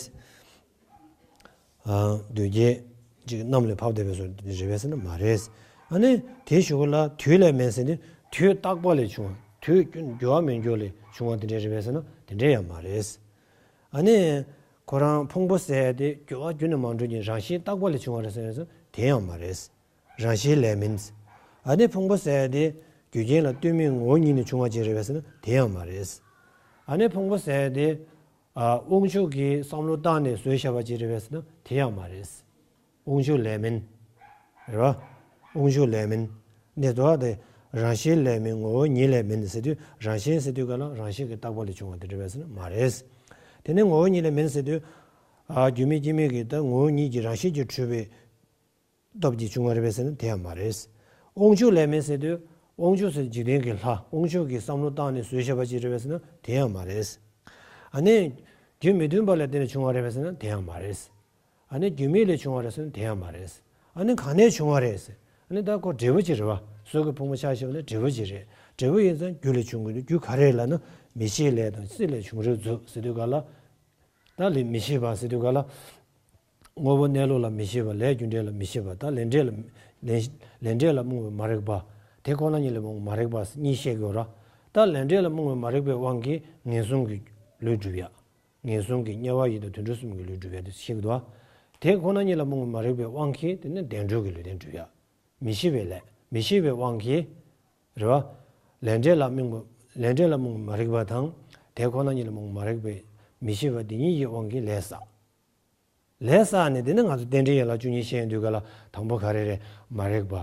ཨ། འདུས་བྱས་ཅིག་གནམ་ལས་བབས་བསྡད་པའི་བཟོ་འདྲ་རེད་པས་ཟེར་ན་མ་རེད། ཨ་ནི་དེའི་གཞུག་གུ་ལ་དུས་ལས་མིན་ཟེར་ནས་དུས་རྟག་པ་ལས་བྱུང་བ། དུས་རྒྱུན་འགྱུར་བ་མེད་རྒྱུ་ལས་བྱུང་བ་དེ་འདྲ་རེད་པས་ཟེར་ན་དེ་འདྲ་ཡང་མ་རེད། ཨ་ནི་ཁོ་རང་ཕུང་པོ་ཟེར་ཡ་དེ་འགྱུར་བ་རྒྱུན་ནས་མ་འགྲོ་མཁན་རང་བཞིན་རྟག་པ་ལས་བྱུང་བ་རེད་ཟེར་ན་དེ་ཡང་མ་རེད། རང་བཞིན་ལས་མིན། ཨ་ནི་ཕུང་པོ་ཟེར་ཡ་དེ་རྒྱུ་རྐྱེན་ལ་ལྟོས་མིན་ངོ་བོ་ཉིད་ནས་བྱུང་བ་ཅིག་རེད་པས་ཟེར་ན་དེ་ཡང་མ་རེད། ཨ་ནི་ཕུང་པོ་ཟེར་ཡ་དེ། ཨ། དབང་ཕྱུག་གིས་བསམ་བློ་བཏང་ནས་བཟོས་བཞག་པ་ཅིག་རེད་པས་ཟེར་ན་དེ་ཡང་མ་རེད། དབང་ཕྱུག་ལས་མིན། རེད་བ། དབང་ཕྱུག་ལས་མིན། འདི་ལྟ་བ་དེ་རང་བཞིན་ལས་མིན་ངོ་བོ་ཉིད་ལས་མིན་ཟེར་དུས། རང་བཞིན་ཟེར་དུས་ག་ལ་རང་བཞིན་གྱི་རྟག་པ་ལས་བྱུང་བ་དེ་རེད་པས་ཟེར་ན་མ་རེད། དེ་ནས་ངོ་བོ་ཉིད་ལས་མིན་ཟེར་དུས། ཨ། རྒྱུ་མེད་རྐྱེན་མེད་ཀྱི་ད་ངོ་བོ་ཉིད་ཀྱིས་རང་བཞིན་གྱིས་གྲུབ་པའི་སྟོབས་ཀྱིས་བྱུང་བ་རེད་པས་ཟེར་ན་དེ་ཡང་མ་རེད། དབང་ཕྱུག་ལས་མིན་ཟེར་དུས། དབང་ཕྱུག་ཟེར་འཇིག་རྟེན་གྱི་ལྷ། དབང་ཕྱུག་གིས་བསམ་བློ་བཏང་ནས་བཟོས་བཞག་པ་ཅིག་རེད་པས་ཟེར་ན་དེ་ཡང་མ་རེད། ཨ་ནི། རྒྱུ་མི་མཐུན་པ་ལ་བརྟེན་ནས་བྱུང་བ་རེད་པས་ཟེར་ན་དེ་ཡང་མ་རེད། ཨ་ནི་རྒྱུ་མེད་ལས་བྱུང་བ་རེད་ཟེར་ན་དེ་ཡང་མ་རེད། ཨ་ནི་གང་ནས་བྱུང་བ་རེད་ཟེར། ཨ་ནི་ད་ཁོ་འབྲས་བུ་ཅིག་རེད་བ། གཟུགས་ཀྱི་ཕུང་པོ་ཆ་བཞག་པ་ན་འབྲས་བུ་ཅིག་རེད། འབྲས་བུ་ཡིན་ཙང་རྒྱུ་ལས་བྱུང་གི་འདུག་རྒྱུ་ག་རེ་ལབ་ན། མི་ཤེས་ལས་དང་སྲིད་ལས་བྱུང་རིགས་མཛོད་ཟེར་དུས་ག་ལ། ད་ལས་མི་ཤེས་པ་ཟེར་དུས་ག་ལ། དངོས་པོ་གནས་ལུགས་ལ་མི་ཤེས་པ། ལས་རྒྱུ་འབྲས་ལ་མི་ཤེས་པ། ད་ལས་འབྲས་ལ། ལས་ལས་འབྲས་ལ་རྨོངས་པའི་མ་རིག་པ། དེ་ཁོ་ན་ཉིད་ལ་རྨོངས་པའི་མ་རིག་པ་གཉིས་བཤད་ཀྱི་ཡོད་ར། ད་ལས་འབྲས་ལ་རྨོངས་པའི་མ་རིག་པའི་དབང་གིས་ངན་སོང་གི་ལུས་སྒྲུབ་ཡ། ངན་སོང་གི་དམྱལ་བ་ཡི་དྭགས་དུད་འགྲོ་གསུམ་གྱི་ལུས་སྒྲུབ་ཡ་དེ་བཤད་ཀྱི་འདུག་བ། དེ་ཁོ་ན་ཉིད་ལ་རྨོངས་པའི་མ་རིག་པའི་དབང་གིས་དེ་ནི་བདེ་འགྲོ་གི་ལུས་རྟེན་སྒྲུབ་ཡ། མི་ཤེས་པའི་ལས། མི་ཤེས་པའི་དབང་གིས། རེད་བ། ལས་འབྲས་ལ་རྨོངས་པ། ལས་འབྲས་ལ་རྨོངས་པའི་མ་རིག་པ་དང་། དེ་ཁོ་ན་ཉིད་ལ་རྨོངས་པའི་མ་རིག་པའི་མི་ཤེས་པ་འདི་གཉིས་ཀྱི་དབང་གིས་ལས་བསགས། ལས་བསགས་ནས་དེ་ནི་ང་ཚོ་རྟེན་འབྲེལ་ཡན་ལག་བཅུ་གཉིས་བཤད་ཡོང་དུས་ག་ལ་དང་པོ་ག་རེ་རེད། མ་རིག་པ།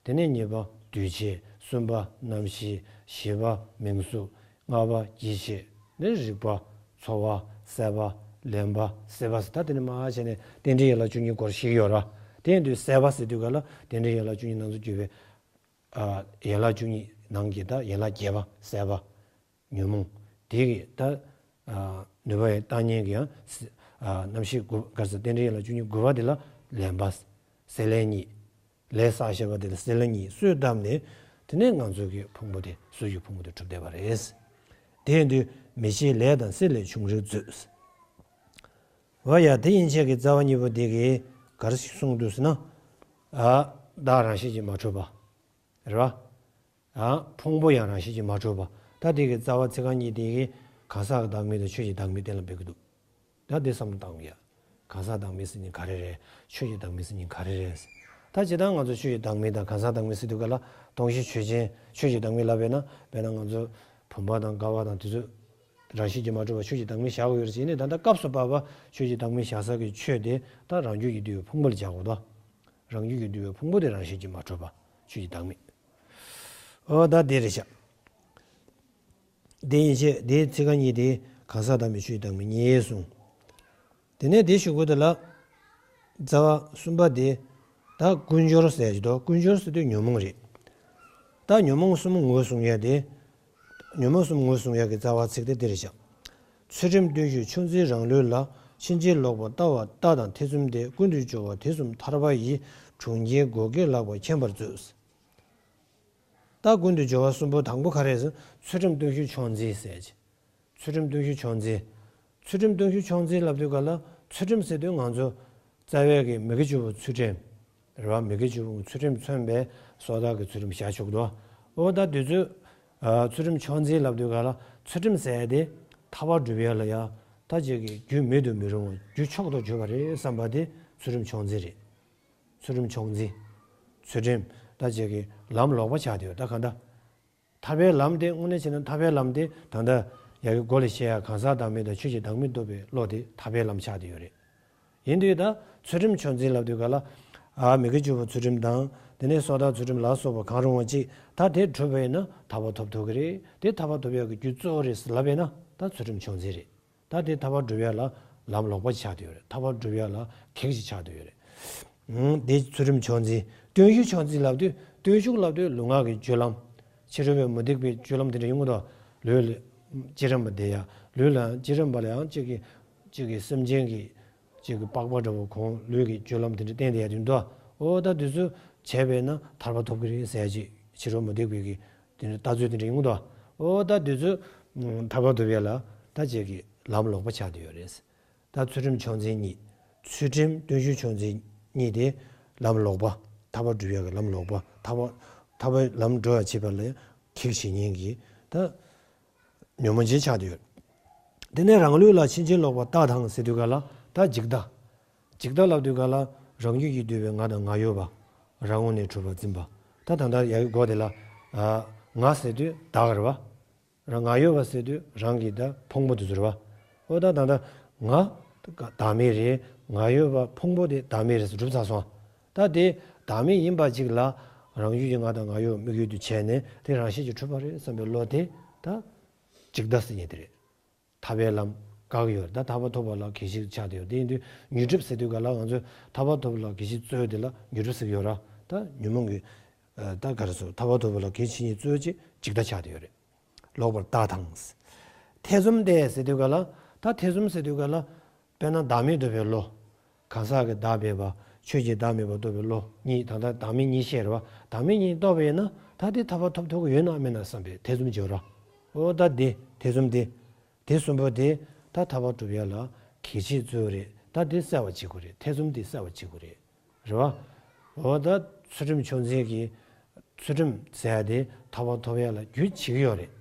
དེ་ནས་གཉིས་པ་འདུས་བྱས། གསུམ་པ་རྣམ་ཤེས། བཞི་པ་མིང་གཟུགས། ལྔ་པ་རྒྱུད་བྱེད། ནི་རིག་པ། ཚོར་བ། སྲེད་པ། ལེན་པ། སྲེད་པ་ཟེར། ད་དེ་ནི་མར་བྱས་ནས་རྟེན་འབྲེལ་ཡན་ལག་བཅུ་གཉིས་སྐོར་ཞིག་ཡོད་ར། དེ་ཡིན་དུས་སྲེད་པ་ཟེར་དུས་ག་ལ་རྟེན་འབྲེལ་ཡན་ལག་བཅུ་གཉིས་ནང་དུ་གྱུར་པའི། ཨ། ཡན་ལག་བཅུ་གཉིས་ནང་གི་ད་ཡན་ལག་བརྒྱད་པ་སྲེད་པ། ཉོན་མོངས། དེ་གི་ད། ཨ། ནུས་པ་ཡང་བཏང་ཉན་གྱི་ཡང་། ཨ། རྣམ་ཤེས་དགུ། ག་རེ་ཟེར། རྟེན་འབྲེལ་ཡན་ལག་བཅུ་གཉིས་དགུ་པ་དེ་ལ་ ལེན་པ། སྲེད་ལེན་གཉིས། ལས་བསགས་བཞག་པ་དེ་ལ་སྲེད་ལེན་གཉིས་གསོས་བཏབ་ནས། དེ་ནས་ང་ཚོ་གི་ཕུང་པོ་དེ་གཟུགས་ཀྱི་ཕུང་པོ་དེ་གྲུབ་བསྡད་པ་རེད། དེ་ཡིན་དུས་མི་བྱེད་ལས་དང་སྲེད་ལས་བྱུང་རིགས་མཛོད། འོ་ཡ། དེ་ཡན་ཆད་ཀྱི་རྩ་བ་གཉིས་པོ་དེ་གིས་ག་རེ་ཞིག་གསུངས་འདུག་ཟེར་ན། ཨ། བདག་རང་བཞིན་གྱིས་མ་གྲུབ་པ། རེད་པ། ཨ། ཕུང་པོ་ཡང་རང་བཞིན་གྱིས་མ་གྲུབ་པ། ད་དེ་གི་རྩ་བ་ཚིག་རྐང་གཉིས་དེ་གིས་གང་ཟག་གི་བདག་མེད་དང་ཆོས་ཀྱི་བདག་མེད་གཏན་ལ་འབེབས་ཀྱི་འདུག་ད་དེ་བསམ་བློ་བཏང་ཡ། གང་ཟག་བདག་མེད་ཟེར་མཁན་ག་རེ་རེད། ཆོས་ཀྱི་བདག་མེད་ཟེར་མཁན་ག་རེ་རེད། ད་སྤྱིར་བཏང་ང་ཚོ་ཆོས་ཀྱི་བདག་མེད་དང་གང་ཟག་བདག་མེད་ཟེར་དུས་ག་ལ་སྟོང་གཞི་ཆོས་ཅན། ཆོས་ཀྱི་བདག་མེད་ལབ་པས་ན། དཔེར་ན་ང་ཚོ་བུམ་པ་དང་ཀ་བ་དང་དེ་ཚོ་རང་བཞིན་གྱིས་མ་གྲུབ་པ་ཆོས་ཀྱི་བདག་མེད་བཞག་དགོས་ཡོད་རེད་ཟེར་ནས། ད་ལྟ་སྐབས་སུ་བབ་པ་ཆོས་ཀྱི་བདག་མེད་བཞག་ས་གི་ཆོས་དེ་ད་རང་རྒྱུད་ཀྱིས་བསྡུས་པའི་ཕུང་པོ་ལ་བཞག་དགོས་དོ། རང་རྒྱུད་ཀྱིས་བསྡུས་པའི་ཕུང་པོ་དེ་རང་བཞིན་གྱིས་མ་གྲུབ་པ་ཆོས་ཀྱི་བདག་མེད། འོ་ད་དེ་རེད་ཤག་དེ་ཡན་ཆད་དེའི་ཚིག་རྐང་གཉིས་དེ་གང་ཟག་བདག་མེད་ཆོས་ཀྱི་བདག་མེད་གཉིས་གསུངས། དེ་ནས་དེའི་གཞུག་གུ་དེ་ལ་རྩ་བ་གསུམ་པ་དེ་ད་ཀུན་སྦྱོར་ཟེར་གྱི་འདུག་ཀུན་སྦྱོར་ཟེར་དུས་ཉོན་མོངས་རེད། ད་ཉོན་མོངས་གསུམ་ངོས་བཟུང་ཡ་དེ། ཉོན་མོངས་གསུམ་ངོས་བཟུང་ཡ་གི་རྩ་བ་ཚིག་དེ་འདི་རེད་ཤག་ཚུལ་ཁྲིམས་བརྟུལ་ཞུགས་མཆོག་འཛིན་རང་ལུས་ལ། ཕྱིན་ཅི་ལོག་པར་ལྟ་བ་ལྟ་དང་ཐེ་ཚོམ་སྟེ། ཀུན་ཏུ་སྦྱོར་བ་དེ་གསུམ་ཐར་པ་ཡི། གྲོང་ཁྱེར་བགོ་སྐལ་ལགས་པར་མཁྱེན་པར་མཛོད། ད་ཀུན་ཏུ་སྦྱོར་བ་གསུམ་པོ་དང་པོ་ག་རེ་རེད་ཟེར་ན། ཚུལ་ཁྲིམས་བརྟུལ་ཞུགས་མཆོག་འཛིན་ཟེར་གྱི། ཚུལ་ཁྲིམས་བརྟུལ་ཞུགས་མཆོག་འཛིན། ཚུལ་ཁྲིམས་བརྟུལ་ཞུགས་མཆོག་འཛིན་ལབ་དུས་ག་ལ། ཚུལ་ཁྲིམས་ཟེར་དུས་ང་ཚོ་རྩ་བའི་གི་མི་དགེ་བཅུ་པོ་ཚུལ་ཁྲིམས། རེད་བ། མི་དགེ་བཅུ་པོ་ཚུལ་ཁྲིམས་མཚོན་པའི་སོ་ཐར་གྱི་ཚུལ་ཁྲིམས་བཞག་ཆོག་གི་འདུག་འོ་ད་དུས་ཚོད། ཨ། ཚུལ་ཁྲིམས་མཆོག་འཛིན་ལབ་དུས་ག་ལ། ཚུལ་ཁྲིམས་ཟེར་ཡ་དེ་ཐར་པ་སྒྲུབ་ཡ་ལ་ཡ། ད་ཅིག་གི་རྒྱུ་མེད་དུ་མི་རུང་བ། རྒྱུ་མཆོག་ཏུ་གྱུར་པ་རེད་བསམ་པ་དེ་ཚུལ་ཁྲིམས་མཆོག་འཛིན་རེད། ཚུལ་ཁྲིམས་མཆོག་འཛིན། ཚུལ་ཁྲིམས་ད་ཅིག་གི་ལམ་ལོག་པ་ཆགས་བསྡད་ཡོད། ད་གང་ལྟར་ཐར་པའི་ལམ་དེ་དངོས་གནས་བྱས་ན། ཐར་པའི་ལམ་དེ་ད་ལྟ་ཡ་གི་མགོ་ལ་བཤད་ཡ། གང་ཟག་བདག་མེད་དང་ཆོས་ཀྱི་བདག་མེད་རྟོགས་པའི་བློ་དེ་ཐར་པའི་ལམ་ཆགས་བསྡད་ཡོད་རེད། ཡིན་དུས་ད་ཚུལ་ཁྲིམས་མཆོག་འཛིན་ལབ་དུས་ག་ལ། ཨ། མི་དགེ་བཅུ་པོ་ཚུལ་ཁྲིམས་དང་། དེ་ནས་སོ་ཐར་ཚུལ་ཁྲིམས་ལ་སོགས་པ་གང་རུང་བ་ཅིག་ད་དེ་གྲུབ་པ་ཡིན་ན་ཐར་པ་ཐོབ་ཐུབ་ཀྱི་རེད། དེ་ཐར་པ་ཐོབ་ཡག་གི་རྒྱུ་གཙོ་བོ་རེད་ལབ་པ་ཡིན་ན། ད་ཚུལ་ཁྲིམས་མཆོག་འཛིན་རེད། ད་དེ་ཐར་པ་སྒྲུབ་ཡག་ལ་ལམ་ལོག་པ་ཆགས་བསྡད་ཡོད་རེད། ཐར་པ་སྒྲུབ་ཡག་ལ་གེགས་ཤིག་ཆགས་བསྡད་ཡོད་རེད། ཨང་། དེ་ཚུལ་ཁྲིམས་མཆོག་འཛིན། བརྟུལ་ཞུགས་མཆོག་འཛིན་ལབ་དུས། བརྟུལ་ཞུགས་ལབ་དུས་ལུས་ངག་གི་སྤྱོད་ལམ། ཕྱི་རོལ་པའི་མུ་སྟེགས་པའི་སྤྱོད་ལམ་དེ་འདྲ་ཡོང་གི་འདུག་ལུས་ལ་བརྩེ་རམ་པ་དེ་ཡ། ལུས་ལ་བརྩེ་རམ་པ་ལ་ཡང་གཅིག་གི་གཅིག་གི་སེམས་ཅན་གྱི་གཅིག་གི་པགས་པ་འདྲ་བོ་གང་ལུས་ཀྱི་སྤྱོད་ལམ་དེ་འདྲ་བསྟན་བསྡད་ཡ་དེ་འདུག་འོ་ད་དེ་ཚོ་བྱས་པས་ན་ཐར་པ་ཐོབ་ཀྱི་རེད་ཟེར་ཡ་ཅིག་ཕྱི་རོལ་མུ་སྟེགས་པའི་གི་དེ་འདྲ་ལྟ་ཚུལ་དེ་འདྲ་ཡོང་གི་འདུག་འོ་ད་དེ་ཚོ་ཐར་པ་ཐོབ་ཡ་ལ་ད་ཅིག་གི་ལམ་ལོག་པ་ཆགས་བསྡད་ཡོད་རེད། ད་ཚུལ་ཁྲིམས་མཆོག་འཛིན་གཉིས། ཚུལ་ཁྲིམས་བརྟུལ་ཞུགས་མཆོག་འཛིན་གཉིས་དེ་ལམ་ལོག་པ། ཐར་པ་སྒྲུབ་ཡག་གི་ལམ་ལོག་པ། ཐར་པ། ཐར་པའི་ལམ་འགྲོ་ཡག་བྱེད་པ་ལ་གེགས་བྱེད་མཁན་གྱི་ད་ཉོན་མོངས་ཅན་ཆགས་བསྡད་ཡོད། དེ་ནས་རང་ལུས་ལ་ཕྱིན་ཅི་ལོག་པར་ལྟ་དང་ཟེར་དུས་ག་ལ། ད་འཇིག་ལྟ། འཇིག་ལྟ་ལབ་དུས་ག་ལ་རང་རྒྱུད་ཀྱིས་བསྡུས་པའི་ང་དང་ང་ཡོད་པ། རང་ངོས་ནས་གྲུབ་པར་འཛིན་པ། ད་ད་ལྟ་ཡ་གི་སྒོ་དེ་ལ། ཨ། ང་ཟེར་དུས་བདག་རེད་བ། རང་ང་ཡོད་པ་ཟེར་དུས་རང་གི་ད་ཕུང་པོ་དེ་ཚོ་རེད་བ། འོ་ད་ད་ལྟ་ང་བདག་མེད་རེད། ང་ཡོད་པ་ཕུང་པོ་དེ་བདག་མེད་རེད་ཟེར་གྲུབ་ཚར་སོང་། ད་དེ་བདག་མེད་ཡིན་པ་ཅིག་ལ་རང་རྒྱུད་ཀྱི་ང་དང་ང་ཡོད་དམིགས་ཡུལ་དུ་བྱས་ནས་དེ་རང་བཞིན་གྱིས་གྲུབ་པ་རེད་བསམ་པའི་བློ་དེ་ད་འཇིག་ལྟ་ཟེར་མཁན་དེ་རེད། ཐར་པའི་ལམ་བཀག་ཡོད་རེད། ད་ཐར་པ་ཐོབ་པ་ལ་གེགས་ཤིག་ཆགས་བསྡད་ཡོད། དེ་ཡིན་དུས་ཉོན་སྒྲིབ་ཟེར་དུས་ག་ལ་ང་ཚོས་ཐར་པ་ཐོབ་པ་ལ་གེགས་ཤིག་གཙོས་དེ་ལ་ཉོན་སྒྲིབ་ཟེར་གྱི་ཡོད་ར། ད་ཉོན་མོངས་ཀྱི། ཨ། ད་ག་རེ་ཟེར། ཐར་པ་ཐོབ་པ་ལ་གེགས་བྱེད་མཁན་གཙོས་ཅིག་འཇིག་ལྟ་ཆགས་བསྡད་ཡོད་རེད། ལོག་པར་ལྟ་དང་། ཐེ་ཚོམ་སྟེ་ཟེར་དུས་ག་ལ། ད་ཐེ་ཚོམ་ཟེར་དུས་ག་ལ། དཔེར་ན་བདག་མེད་རྟོགས་པའི་བློ། གང་ཟག་གི་བདག་མེད་པ། ཆོས་ཀྱི་བདག་མེད་པ་རྟོགས་པའི་བློ་གཉིས། ད་ལྟ་བདག་མེད་གཉིས་བཤད་རེད་བ། བདག་མེད་གཉིས་རྟོགས་པ་ཡིན་ན་ད་དེ་ཐར་པ་ཐོབ་ཐུབ་ཀྱི་ཡོད་ན་མེད་ན་བསམ་པའི་ཐེ་ཚོམ་བྱེད་ར། འོ་ད་དེ་ཐེ་ཚོམ་དེ། དེ་གསུམ་པོ་དེ་ད་ཐར་པ་སྒྲུབ་ཡ་ལ་གེགས་བྱེད་གཙོ་བོ་རེད། ད་དེ་སེལ་བ་བྱེད་དགོས་རེད། ཐེ་ཚོམ་དེ་སེལ་བ་བྱེད་དགོས་རེད། རེད་བ། འོ་ད་ཚུལ་ཁྲིམས་མཆོག་འཛིན་གྱི་ཚུལ་ཁྲིམས་ཟེར་ཡ་དེ་ཐར་པ་ཐོབ་ཡ་ལ་རྒྱུ་བྱེད་ཀྱི་ཡོད་རེད།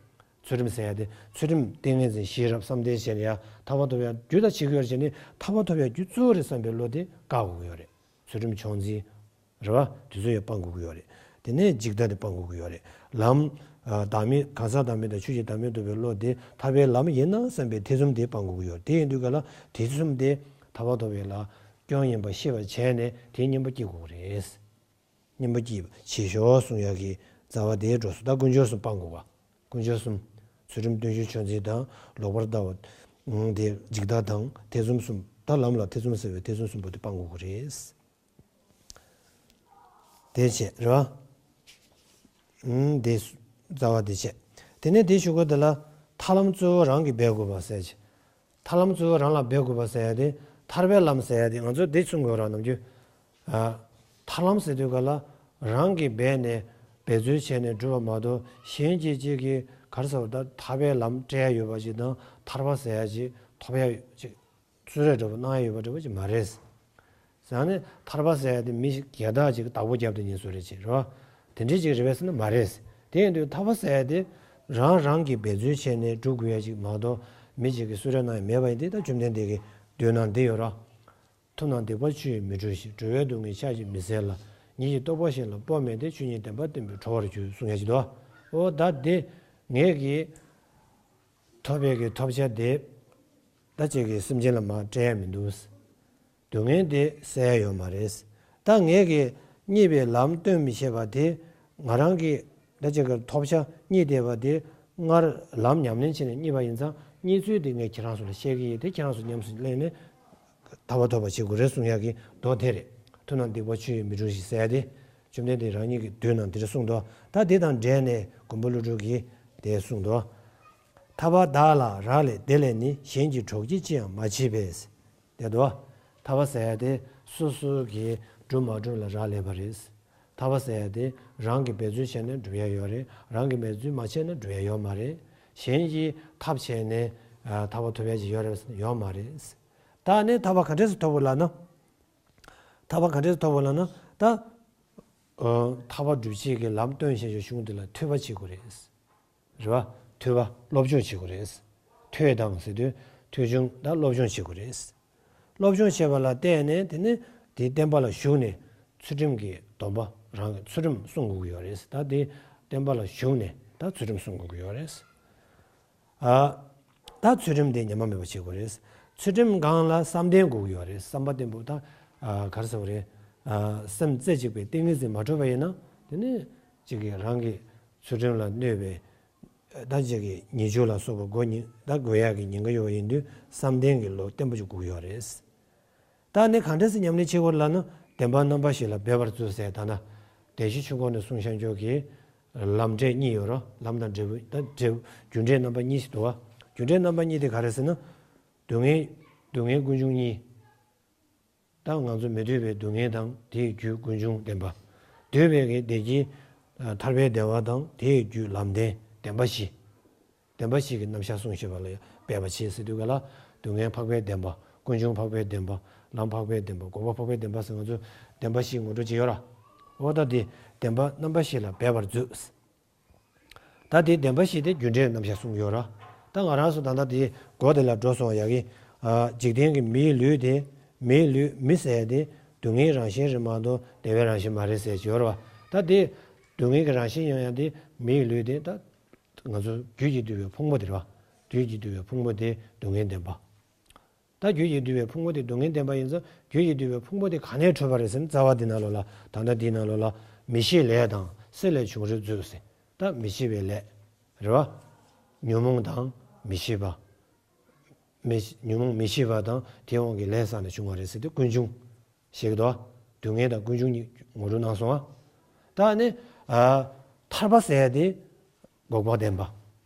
ཚུལ་ཁྲིམས་ཟེར་ཡ་དེ། ཚུལ་ཁྲིམས་ཏིང་ངེ་འཛིན་ཤེས་རབ་བསམ་གཏན་བྱས་ནས་ཡ་ཐར་པ་ཐོབ་ཡ་རྒྱུ་ད་བྱེད་ཀྱི་ཡོད་རེད་བྱས་ནས། ཐར་པ་ཐོབ་ཡ་རྒྱུ་གཙོ་བོ་རེད་བསམ་པའི་བློ་དེ་བཀག་དགོས་ཀྱི་ཡོད་རེད། ཚུལ་ཁྲིམས་མཆོག་འཛིན། རེད་བ། དེ་ཚོ་ཡང་སྤང་དགོས་ཀྱི་ཡོད་རེད། དེ་ནས་འཇིག་ལྟ་དེ་སྤང་དགོས་ཀྱི་ཡོད་རེད། ལམ། ཨ། བདག་མེད། གང་ཟག་བདག་མེད་དང་ཆོས་ཀྱི་བདག་མེད་རྟོགས་པའི་བློ་དེ་ཐར་པའི་ལམ་ཡིན་ན་བསམ་པའི་ཐེ་ཚོམ་དེ་སྤང་དགོས་ཀྱི་ཡོད་རེད། དེ་ཡིན་དུས་ག་ལ་དེ་ཚོ་གསུམ་དེ་ཐར་པ་ཐོབ་པའི་ལ་སྐྱོན་ཡིན་པ་ཤེས་པར་བྱས་ནས་དེའི་གཉེན་པོ་སྐྱེ་དགོས་ཀྱི་རེད། གཉེན་པོ་སྐྱེ་བྱེད་ཤོག་གསུང་ཡག་གི་རྩ་བ་དེའི་འགྲོ་སོང་། ད་ཀུན་སྦྱོར་གསུམ་སྤང་དགོས་པ། ཀུན་སྦྱོར་གསུམ། ཚུལ་ཁྲིམས་བརྟུལ་ཞུགས་མཆོག་འཛིན་དང་། ལོག་པར་ལྟ་བ། ཨང་། དེ་འཇིག་ལྟ་དང་ཐེ་ཚོམ་གསུམ། ད་ལམ་ལ་ཐེ་ཚོམ་ཟེར་བའི་ཐེ་ཚོམ་གསུམ་པོ་དེ་སྤང་དགོས་ཀྱི་རེད། དེ་བྱས་རེད་བ། ཨང་། དེ་རྩ་བ་དེ་བྱས། དེ་ནས་དེའི་གཞུག་གུ་དེ་ལ་ཐར་ལམ་གཙོ་བོ་རང་གིས་འབད་དགོས་པ་ཟེར་གྱི། ཐར་ལམ་གཙོ་བོ་རང་ལ་འབད་དགོས་པ་ཟེར་ཡ་དེ། ཐར་པའི་ལམ་ཟེར་ཡ་དེ་ང་ཚོ་འདི་གསུང་དགོས་ར། ནམ་རྒྱུན་ ཨ། ཐར་ལམ་ཟེར་དུས་ག་ལ་རང་གིས་འབད་ནས་འབད་རྩོལ་བྱས་ནས་བསྒྲུབས་པ་མ་གཏོགས། གཞན་གྱིས་གཅིག་གིས་ག་རེ་ཟེར་བ། ད་ཐར་པའི་ལམ་སྤྲད་ཡ་ཡོད་པ་ཅིག་དང་། ཐར་པ་ཟེར་ཡ་ཅིག་ཐོབ་ཡ་ཅིག་གསོལ་རས་འདྲ་པོ་གནང་ཡ་ཡོད་པ་འདྲ་པོ་ཅིག་མ་རེད། ཟེར་ནས་ཐར་པ་ཟེར་ཡ་དེ་མི་ཞིག་རྒྱལ་དག་ཅིག་གིས་བདག་པོ་བརྒྱབ་སྟེ་ཉན་བཟོ་རེད་ཅེས་རེད་བ། དེ་འདྲའི་ཅིག་རེད་པས་ཟེར་ན་མ་རེད། དེ་ཡིན་དུས་ཐར་པ་ཟེར་ཡ་དེ་རང་རང་གིས་འབད་རྩོལ་བྱས་ནས་སྒྲུབ་དགོས་ཡ་ཅིག་མ་གཏོགས། མི་ཅིག་གིས་གསོལ་རས་གནང་ཡ་མེད་པ་ཡིན་ཏེ། ད་བཅོམ་ལྡན་འདས་ཀྱི་མདོའི་ནང་འདི་ཡོད་ར། ཐུབ་རྣམས་སྡིག་པ་ཆུ་ཡིས་མི་འཁྲུ་ཞིང་། འགྲོ་བའི་སྡུག་བསྔལ་ཕྱག་གིས་མི་སེལ་ལ། ཉིད་ཀྱི་རྟོགས་པ་གཞན་ལ་སྤོ་མིན་ཏེ། ཆོས་ཉིད་བདེན་པ་བསྟན་པས་གྲོལ་བར་འགྱུར། གསུང་ཡ་ཅིག་འདུག། འོ་ད་དེ་ངེད་ཀྱིས་ཐོབ་པའི་གི་ཐོབ་བྱ་དེ་ད་ཅིག་གིས་སེམས་ཅན་ལ་མར་སྤྲད་ཡ་མི་འདུག། སྡུག་བསྔལ་དེ་སེལ་ཡ་ཡོད་མ་རེད། ད་ངེད་ཀྱིས་རྙེད་པའི་ལམ་སྟོན་མི་ཤེས་པ་དེ། ང་རང་གིས་ད་ཅིག་གི་ཐོབ་བྱ་རྙེད་བསྡད་པ་དེ། སྔར་ལམ་ཉམས་ལེན་བྱས་ནས་རྙེད་པ་ཡིན་ཙང་། རྙེད་ཚུལ་དེ་ངས་ཁྱེད་རང་ཚོ་ལ་བཤད་ཀྱི་ཡིན། དེ་ཁྱེད་རང་ཚོ་ཉམས་སུ་ལེན་ནས་ཐར་པ་ཐོབ་པ་བྱེད་དགོས་རེད་གསུང་ཡག་གི་མདོ་དེ་རེད། ཐུབ་རྣམས་སྡིག་པ་ཆུ་ཡིས་མི་འཁྲུ་ཞིང་ཟེར་ཡ་དེ། བཅོམ་ལྡན་འདས་རང་ཉིད་ཀྱི་མདོའི་ནང་འདིར་གསུངས་འདུག། ད་དེ་དང་འབྲེལ་ནས་མགོན་པོ་ཀླུ་སྒྲུབ་ཀྱིས་དེ་གསུངས་འདུག། ཐར་པ་བདག་ལ་རག་ལས་དེ་ལས་ནི། གཞན་གྱི་གྲོགས་ཀྱིས་ཅི་ཡང་མ་བྱས་པས། དེ་འདུག། ཐར་པ་ཟེར་ཡ་དེ་སོ་སོ་གིས་སྒྲུབ་མ་སྒྲུབ་ལ་རག་ལས་པ་རེད། ཐར་པ་ཟེར་ཡ་དེ་རང་གིས་འབད་རྩོལ་བྱས་ནས་སྒྲུབ་ཡ་ཡོད་རེད། རང་གིས་འབད་རྩོལ་མ་བྱས་ན་སྒྲུབ་ཡ་ཡོད་མ་རེད། གཞན་གྱིས་ཐབས་བྱས་ནས་ཨ་ཐར་པ་ཐོབ་ཡ་ཅིག་ཡོད་རེད་ཟེར་ན་ཡོད་མ་རེད། ད་ནི་ཐར་པ་ག་འདྲས་སེ་ཐོབ་དགོས་ལབ་ན། ཐར་པ་ག་འདྲས་སེ་ཐོབ་དགོས་ལབ་ན། ད་ཨ་ཐར་པ་སྒྲུབ་བྱེད་ཀྱི་ལམ་སྟོན་བྱེད་ཀྱི་གཞུང་དེ་ལ་ཐོས་པ་བྱེད་དགོས་རེད། རེད་བ། ཐོས་པ་སློབ་སྦྱོང་བྱེད་དགོས་རེད། ཐོས་དང་ཟེར་དུས་ཐོས་བྱུང་དང་སློབ་སྦྱོང་བྱེད་དགོས་རེད། སློབ་སྦྱོང་བྱས་པ་ལ་བརྟེན་ནས། དེ་ནས་དེའི་བསྟན་པ་ལ་ཞུགས་ནས་ཚུལ་ཁྲིམས་ཀྱི་སྡོམ་པ། རང་གི་ཚུལ་ཁྲིམས་སྲུང་དགོས་ཀྱི་ཡོད་རེད། ད་དེ་བསྟན་པ་ལ་ཞུགས་ནས་ད་ཚུལ་ཁྲིམས་སྲུང་དགོས་ཀྱི་ཡོད་རེད། ཨ། ད་ཚུལ་ཁྲིམས་དེ་ཉམས་པ་མེད་པ་བྱེད་དགོས་རེད། ཚུལ་ཁྲིམས་སྒང་ལ་བསམ་གཏན་དགོས་ཀྱི་ཡོད་རེད། བསམ་པ་བརྟན་པོ། ད་ཨ་ག་རེ་ཟེར་བ་རེད། ཨ་སེམས་རྩེ་གཅིག་པའི་ཏིང་ངེ་འཛིན་མ་གྲུབ་པ་ཡིན་ན། དེ་ནས་གཅིག་གིས་རང་གི་ཚུལ་ཁྲིམས་ལ་གནོད་པའི། ད་ཅིག་གི་ཉེས་སྤྱོད་ལ་སོགས་པ་གོ་ཉེན། ད་གོ་ཡག་གི་ཉེན་ཁ་ཡོད་པ་ཡིན་དུས། བསམ་གཏན་གྱི་བློ་བརྟན་པོ་ཅིག་དགོས་ཀྱི་ཡོད་རེད། ད་ནི་གང་འདྲ་སེ་ཉམས་ལེན་བྱེད་དགོས་ལབ་ན། བདེན་པ་རྣམ་པ་བཞི་ལ་འབད་པར་མཛོད་ཟེར། ད་ན་བདེན་བཞི་ཆོས་འཁོར་ནས་གསུངས་བཞག་ཀྱོག་གི་ལམ་འབྲས་གཉིས་ཡོད་རོ། ལམ་དང་འབྲས་བུ། ད་འབྲས་བུ་རྒྱུ་འབྲས་རྣམ་པ་གཉིས་ཤིག་འདུག་བ། རྒྱུ་འབྲས་རྣམ་པ་གཉིས་དེ་ག་རེ་ཟེར་ན། སྡུག་བསྔལ། སྡུག་བསྔལ་ཀུན་འབྱུང་གཉིས། ད་ང་ཚོ་མི་འདོད་པའི་སྡུག་བསྔལ་དང་། དེའི་རྒྱུ་ཀུན་འབྱུང་བདེན་པ། འདོད་པའི་གི་བདེ་སྐྱིད། ཐར་པའི་བདེ་བ་དང་། དེའི་རྒྱུ་ལམ་བདེན། བདེན་པ་བཞི། བདེན་པ་བཞི་གི་རྣམ་གཞག་གསུངས་བཞག་པ་ལ་འབད་པ་བྱེད་ཟེར་དུས་ག་ལ། སྡུག་བསྔལ་འཕགས་པའི་བདེན་པ། ཀུན་འབྱུང་འཕགས་པའི་བདེན་པ། ལམ་འཕགས་པའི་བདེན་པ། འགོག་པ་འཕགས་པའི་བདེན་པ་ཟེར། ང་ཚོ་བདེན་པ་བཞི་ངོ་སྤྲོད་བྱེད་ཡོད་ར། འོ་ད་དེ་བདེན་པ་རྣམ་པ་བཞི་ལ་འབད་པར་མཛོད། ད་དེ་བདེན་པ་བཞི་དེ་རྒྱུ་འབྲས་རྣམ་གཞག་གསུངས་ཡོད་ར། ད་ང་རང་ཚོ་ད་ལྟ་དེ་སྒོ་དེ་ལ་འགྲོ་སོང་ཡག་གི། ཨ་འཇིག་རྟེན་གྱི་མིའི་ལུས་དེ། མིའི་ལུས། མི་ཟེར་ཡ་དེ་སྡུག་བསྔལ་རང་བཞིན་རེད་མ་གཏོགས་བདེ་བའི་རང་བཞིན་མ་རེད་ཟེར་གྱི་ཡོད་ར་བ། ད་དེ་སྡུག་བསྔལ་གྱི་རང་བཞིན་ཡོང་ཡ་དེ་མིའི་ལུས་དེ། ད་ང་ཚོ་རྒྱུད་ཀྱིས་བསྡུས་པའི་ཕུང་པོ་དེ་རེད་བ། རྒྱུད་ཀྱིས་བསྡུས་པའི་ཕུང་པོ་དེ་སྡུག་བསྔལ་བདེན་པ། ད་རྒྱུད་ཀྱིས་བསྡུས་པའི་ཕུང་པོ་དེ་སྡུག་བསྔལ་བདེན་པ་ཡིན་ཙང་། རྒྱུད་ཀྱིས་བསྡུས་པའི་ཕུང་པོ་དེ་ག་ནས་འཕྲོས་པ་རེད་ཟེར་ན། རྩ་བ་འདི་ནང་ལོགས་ལ། ད་ལྟ་འདིའི་ནང་ལོགས་ལ་མི་ཤེས་ལས་དང་། སྲེད་ལས་བྱུང་རིགས་མཛོད་ཟེར། ད་མི་ཤེས་པའི་ལས་རེད་བ། ཉོན་མོངས་དང་མི་ཤེས་པ། མི་ཉོན་མོངས་མི་ཤེས་པ་དང་དེའི་དབང་གིས་ལས་བསགས་ནས་བྱུང་བ་རེད་ཟེར་དུས་ཀུན་འབྱུང་ཞེས་ཀྱི་འདུག། སྡུག་བསྔལ་དང་ཀུན་འབྱུང་གཉིས་ངོ་སྤྲོད་གནང་སོང་ཨ། ད་ནི་ཨ་ཐར་པ་ཟེར་ཡ་དེ་འགོག་པ་བདེན་པ་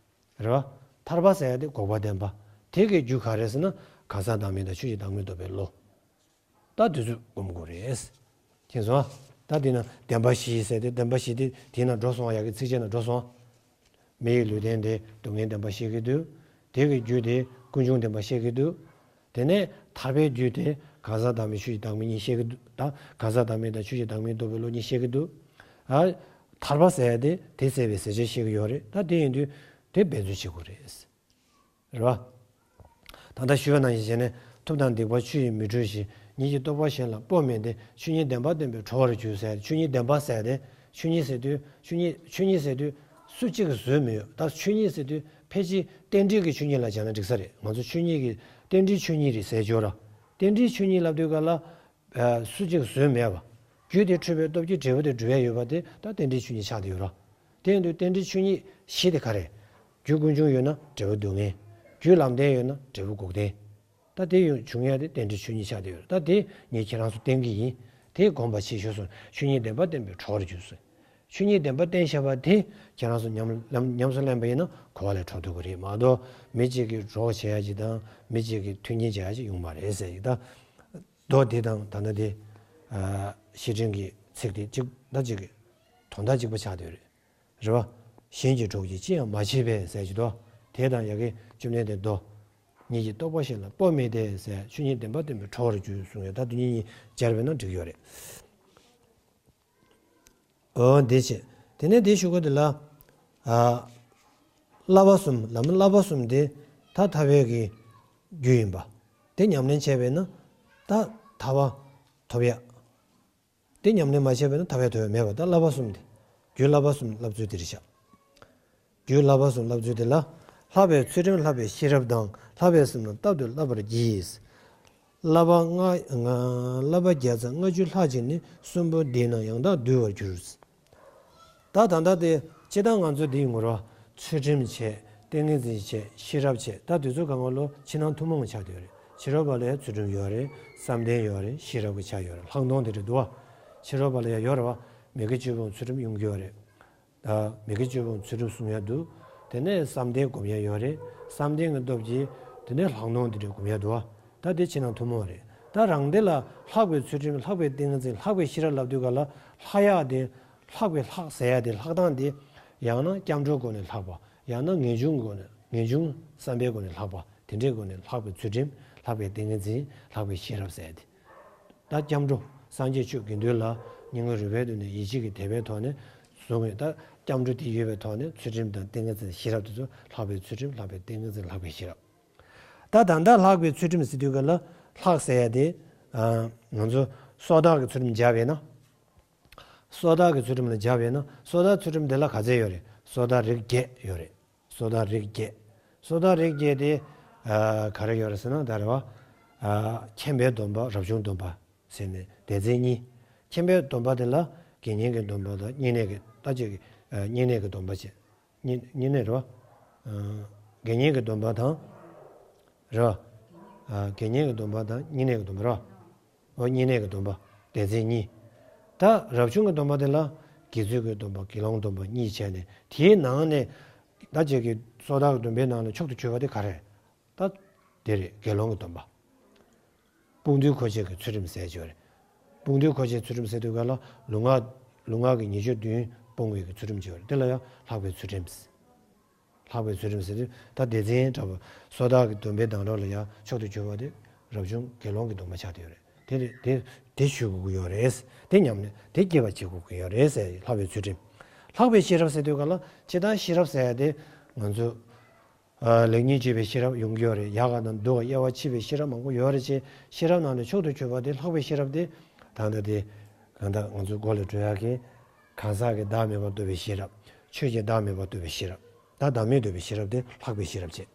རེད་བ། ཐར་པ་ཟེར་ཡ་དེ་འགོག་པ་བདེན་པ། དེ་གི་རྒྱུ་ག་རེ་ཟེར་ན། གང་ཟག་བདག་མེད་དང་ཆོས་ཀྱི་བདག་མེད་རྟོགས་པའི་བློ། ད་དེ་ཚོ་སྒོམ་དགོས་རེད། མཁྱེན་སོང་ཨ། ད་དེ་ན་བདེན་པ་བཞི་ཟེར་ཏེ། བདེན་པ་བཞི་དེ་དེའི་ནང་འགྲོ་སོང་ཡག་གི་ཚིགས་བཅད་ནང་འགྲོ་སོང་ཨ། མི་ཡི་ལུས་རྟེན་དེ་སྡུག་བསྔལ་བདེན་པ་བཤད་ཀྱི་འདུག། དེ་གི་རྒྱུ་དེ་ཀུན་འབྱུང་བདེན་པ་བཤད་ཀྱི་འདུག། དེ་ནས་ཐར་པའི་རྒྱུ་དེ་གང་ཟག་བདག་མེད་ཆོས་ཀྱི་བདག་མེད་གཉིས་བཤད་ཀྱི་འདུག། ད་གང་ཟག་བདག་མེད་དང་ཆོས་ཀྱི་བདག་མེད་རྟོགས་པའི་བློ་གཉིས་བཤད་ཀྱི་འདུག། ཨ། ཐར་པ་ཟེར་ཡ་དེ་དེ་བསལ་བའི་ཟེར་བྱ་བཤད་ཀྱི་ཡོད་རེད། ད་དེ་ཡིན་དུས་དེ་འབད་རྩོལ་བྱེད་དགོས་རེད། རེད་བ། ད་ལྟ་ཞུས་པ་ནང་བཞིན་བྱས་ནས། ཐུབ་དང་སྡིག་པ་ཆུ་ཡིས་མི་འཁྲུ་ཞིང་། ཉིད་ཀྱི་རྟོགས་པ་གཞན་ལ་སྤོ་མིན་ཏེ། ཆོས་ཉིད་བདེན་པ་བསྟན་པས་གྲོལ་བར་འགྱུར་ཟེར། ཆོས་ཉིད་བདེན་པ་ཟེར་ཏེ། ཆོས་ཉིད་ཟེར་དུས། ཆོས་ཉིད། ཆོས་ཉིད་ཟེར་དུས་སུ་གཅིག་གིས་བཟོས་མི་ཡོད། ད་ཆོས་ཉིད་ཟེར་དུས་ཕལ་ཆེར་རྟེན་འབྲེལ་གྱི་ཆོས་ཉིད་ལ་སྦྱར་ན་འགྲིག་ས་རེད། ང་ཚོ་ཆོས་ཉིད་ཀྱི། རྟེན་འབྲེལ་ཆོས་ཉིད་རེད་ཟེར་གྱི་ཡོད་ར། རྟེན་འབྲེལ་ཆོས་ཉིད་ལབ་དུས་ག་ལ། ཨ། སུ་གཅིག་བཟོས་མེད་པ། རྒྱུ་དེ་འཕྲོད་པའི་སྟོབས་ཀྱིས་འབྲས་བུ་དེ་འགྲུབ་ཡ་ཡོད་པ་དེ་ད་རྟེན་འབྲེལ་ཆོས་ཉིད་ཆགས་བསྡད་ཡོད་ར། དེ་ཡིན་དུས་རྟེན་འབྲེལ་ཆོས་ཉིད་བཞི་དེ་ག་རེ། རྒྱུ་ཀུན་འབྱུང་ཡོད་ན་འབྲས་བུ་སྡུག་བསྔལ། རྒྱུ་ལམ་བདེན་ཡོད་ན་འབྲས་བུ་འགོག་བདེན། ད་དེ་ཡོང་བྱུང་ཡ་དེ་རྟེན་འབྲེལ་ཆོས་ཉིད་ཆགས་བསྡད་ཡོད་ར། ད་དེ་ངས་ཁྱེད་རང་ཚོ་བསྟན་གྱི་ཡིན། དེ་སྒོམ་པ་བྱེད་ཤོག་གསུངས། ཆོས་ཉིད་བདེན་པ་བསྟན་པས་གྲོལ་བར་འགྱུར་གསུངས། ཆོས་ཉིད་བདེན་པ་བསྟན་བཞག་པ་དེ་ཁྱེད་རང་ཚོ་ཉམས་ལམ་ཉམས་སུ་ལེན་པ་ཡིན་ན་གོ་བ་ལས་འཕྲོ་ཐུབ་ཀྱི་རེད་མ་གཏོགས། མི་གཅིག་གིས་གྲོགས་བྱེད་ཡ་ཅིག་དང་། མི་གཅིག་གིས་མཐུན་རྐྱེན་བྱེད་ཡ་ཅིག་ཡོང་མ་རེད་ཟེར་ཡིག་ད། མདོ་འདི་དང་ད་ལྟ་འདི། ཨ་བཤེས་སྤྲིང་གི་ཚིག་དེ་གཅིག་ད་གཅིག་གི་དོན་དག་གཅིག་པ་ཆགས་བསྡད་ཡོད་རེད། རེད་བ། གཞན་གྱི་གྲོགས་ཀྱིས་ཅི་ཡང་མ་བྱས་པས་ཟེར་གྱི་འདུག་དེ་དང་ཡ་གི་བཅོམ་ལྡན་འདས་མདོ། ཉིད་ཀྱི་རྟོགས་པ་གཞན་ལ་སྤོ་མི་བདེ་ཟེར། ཆོས་ཉིད་བདེན་པ་བསྟན་པས་གྲོལ་བར་འགྱུར་གསུངས་ཡོད། ད་དེ་གཉིས་གཉིས་སྦྱར་བས་ན་འགྲིག་ཡོད་རེད། འོ་འདི་བྱས། དེ་ནས་དེའི་གཞུག་གུ་དེ་ལ། ཨ་བསླབ་པ་གསུམ། ལམ་བསླབ་པ་གསུམ་དེ་ད་ཐར་པའི་གི་རྒྱུ་ཡིན་པ། དེ་ཉམས་ལེན་བྱས་པས་ན་ད་ཐར་པ་ཐོབ་ཡ། དེ་ཉམས་ལེན་མ་བྱས་པས་ན་ཐར་པ་ཐོབ་ཡ་མེད་པ། ད་བསླབ་པ་གསུམ་དེ། རྒྱུ་བསླབ་པ་གསུམ་བསླབ་ཚུལ་དེ་རེད་ཤག་རྒྱུ་བསླབ་པ་གསུམ་བསླབ་ཚུལ་དེ་ལ། ལྷག་པའི་ཚུལ་ཁྲིམས་ལྷག་པའི་ཤེས་རབ་དང་། ལྷག་པའི་སེམས་རྣམས་རྟག་ཏུ་བསླབ་པར་བགྱི། བསླབ་པ་ལྔ། བསླབ་པ་བརྒྱ་རྩ་ལྔ་བཅུ་ལྷག་ཅིང་ནི། གསུམ་པོ་འདིས་ནི་ཡང་དག་འདུལ་བར་འགྱུར། ད་ད་ལྟ་དེ་སྤྱིར་བཏང་ང་ཚོ་འདི་ཡིན་དགོས་རེད་བ། ཚུལ་ཁྲིམས་བྱས། ཏིང་ངེ་འཛིན་བྱས། ཤེས་རབ་བྱས། ད་དེ་ཚོ་གང་ག་ལོ་ཕྱི་ནང་ཐུན་མོང་ཆགས་བསྡད་ཡོད་རེད། ཕྱི་རོལ་པ་ལ་ཡང་ཚུལ་ཁྲིམས་ཡོད་རེད། བསམ་གཏན་ཡོད་རེད། ཤེས་རབ་ཀྱི་ཆ་ཡོད་རེད། ལྷག་མཐོང་དེ་འདྲ་འདུག་བ། ཕྱི་རོལ་པ་ལ་ཡང་ཡོད་རེད་བ། མི་དགེ་བཅུ་སྤོང་ཚུལ་ཁྲིམས་ཡོང་གི་ཡོད་རེད། ད་མི་དགེ་བཅུ་སྤོང་ཚུལ་ཁྲིམས་སྲུང་ཡ་འདུག་དེ་ནས་བསམ་གཏན་སྒོམ་ཡ་ཡོད་རེད། བསམ་གཏན་གྱི་སྟོབས་ཀྱིས་དེ་ནས་ལྷག་མཐོང་དེ་འདྲ་སྒོམ་ཡ་འདུག་བ། ད་དེ་ཕྱི་ནང་ཐུན་མོང་རེད། ད་རང་སྡེ་ལ་ལྷག་པའི་ཚུལ་ཁྲིམས། ལྷག་པའི་ཏིང་ངེ་འཛིན། ལྷག་པའི་ཤེས་རབ་ལབ་དུས་ག་ལ་ལྷག་ཡ་དེ། ལྷག་པའི་ལྷག་ཟེར་ཡ་དེ། ལྷག་སྟངས་དེ་ཡང་ན་སྐྱབས་འགྲོའི་སྒོ་ནས་ལྷག་པ། ཡང་ན་ངེས་འབྱུང་སྒོ་ནས། ངེས་འབྱུང་བསམ་པའི་སྒོ་ནས་ལྷག་པ། དེ་འདྲའི་སྒོ་ནས་ལྷག་པའི་ཚུལ་ཁྲིམས། ལྷག་པའི་ཏིང་ངེ་འཛིན། ལྷག་པའི་ཤེས་རབ་ཟེར་ཡ་དེ། ད་སྐྱབས་འགྲོ་སངས་རྒྱས་ཆོས་དགེ་འདུན་ལ་སྙིང་ཁར་རུས་པའི་གཏིང་ནས་ཡིད་ཆེས་ཀྱི་དད་པའི་ཐོག་ནས་བཟུང་བའི། ད་སྐྱབས་འགྲོ་དེ་ཡོད་པའི་ཐོག་ནས་ཚུལ་ཁྲིམས་དང་ཏིང་ངེ་འཛིན། ཤེས་རབ་དེ་ཚོ། ལྷག་པའི་ཚུལ་ཁྲིམས། ལྷག་པའི་ཏིང་ངེ་འཛིན། ལྷག་པའི་ཤེས་རབ། ད་ད་ལྟ་ལྷག་པའི་ཚུལ་ཁྲིམས་ཟེར་དུས་ག་ལ་ལྷག་ཟེར་ཡ་དེ། ཨ་ང་ཚོ་སོ་ཐར་གྱི་ཚུལ་ཁྲིམས་སྦྱར་བས་ན། སོ་ཐར་གྱི་ཚུལ་ཁྲིམས་ལ་སྦྱར་བས་ན། སོ་ཐར་ཚུལ་ཁྲིམས་དེ་ལ་ག་ཚད་ཡོད་རེད། སོ་ཐར་རིགས་བརྒྱད་ཡོད་རེད། སོ་ཐར་རིགས་བརྒྱད། སོ་ཐར་རིགས་བརྒྱད་དེ། ཨ་ག་རེ་ཡོད་རེད་ཟེར་ན། ད་རེད་བ། ཨ་མཁྱེན་པའི་སྡོམ་པ། རབ་བྱུང་སྡོམ་པ་ཟེར་ནས་སྡེ་ཚན་གཉིས། མཁྱེན་པའི་སྡོམ་པ་དེ་ལ་དགེ་བསྙེན་གྱི་སྡོམ་པ་དང་བསྙེན་གནས་ཀྱི། ད་ཅིག་ཨ་བསྙེན་གནས་ཀྱི་སྡོམ་པ་བྱས། བསྙེན་བསྙེན་གནས་རེད་བ། ཨ་དགེ་བསྙེན་གྱི་སྡོམ་པ་དང་། རེད་བ། ཨ་དགེ་བསྙེན་གྱི་སྡོམ་པ་དང་བསྙེན་གནས་ཀྱི་སྡོམ་པ་རེད་བ། འོ་བསྙེན་གནས་ཀྱི་སྡོམ་པ་སྡེ་ཚན་གཉིས། ད་རབ་བྱུང་གི་སྡོམ་པ་དེ་ལ་དགེ་ཚུལ་གྱི་སྡོམ་པ། དགེ་སློང་སྡོམ་པ་གཉིས་བྱས་ནས། དེའི་ནང་ནས་ད་ཅིག་གི་སོ་ཐར་གྱི་སྡོམ་པའི་ནང་ནས་མཆོག་ཏུ་གྱུར་པ་དེ་ག་རེ་རེད། ད་དེ་རེད། དགེ་སློང་གི་སྡོམ་པ། དཔུང་འདུས་མཁོ་ཆས་ཀྱི་ཚུལ་ཁྲིམས་ཟེར་གྱི་ཡོད་རེད། དཔུང་འདུས་མཁོ་ཆས་ཚུལ་ཁྲིམས་ཟེར་དུས་ག་ལ་ལུས་ངག་ལུས་ངག་གི་ཉེས་སྤྱོད་བདུན་སྤོང་བའི་གི་ཚུལ་ཁྲིམས་ཀྱི་ཡོད་རེད། དེ་ལ་ཡང་ལྷག་པའི་ཚུལ་ཁྲིམས། ལྷག་པའི་ཚུལ་ཁྲིམས་ཟེར་དུས་ད་སྡེ་ཚན་འདྲ་པོ། སོ་ཐར་གྱི་སྡོམ་པའི་གདན་རབས་ལ་ཡང་མཆོག་ཏུ་གྱུར་པ་དེ་རབ་བྱུང་དགེ་སློང་གི་སྡོམ་པ་ཆགས་བསྡད་ཡོད་རེད། དེ་རེད། དེ་དེ་ཞུ་དགོས་ཀྱི་ཡོད་རེད། དེ་ཉམས་ལེན་དེ་སྐྱེ་བ་བྱེད་དགོས་ཀྱི་ཡོད་རེད་ཟེར། ལྷག་པའི་ཚུལ་ཁྲིམས། ལྷག་པའི་ཤེས་རབ་ཟེར་དུས་ག་ལ་སྤྱིར་བཏང་ཤེས་རབ་ཟེར་ཡ་དེ་ང་ཚོ། ཨ་ལེགས་ཉེས་དཔྱོད་པའི་ཤེས་རབ་ཡོང་གི་ཡོད་རེད། ཡག་ག་དང་སྡུག་ག་དབྱེ་བ་ཕྱེ་བའི་ཤེས་རབ་མང་པོ་ཡོད་རེད་ཅེ། ཤེས་རབ་ནང་ནས་མཆོག་ཏུ་གྱུར་པ་དེ་ལྷག་པའི་ཤེས་རབ་དེ། ད་ལྟ་དེ་གང་ལྟར་ང་ཚོའི་མགོ་ལ་འགྲོ་ཡག་གི། གང་ཟག་གི་བདག་མེད་པར་རྟོགས་པའི་ཤེས་རབ། ཆོས་ཀྱི་བདག་མེད་པར་རྟོགས་པའི་ཤེས་རབ། ད་བདག་མེད་རྟོགས་པའི་ཤེས་རབ་དེ་ལྷག་པའི་ཤེས་རབ་བྱས།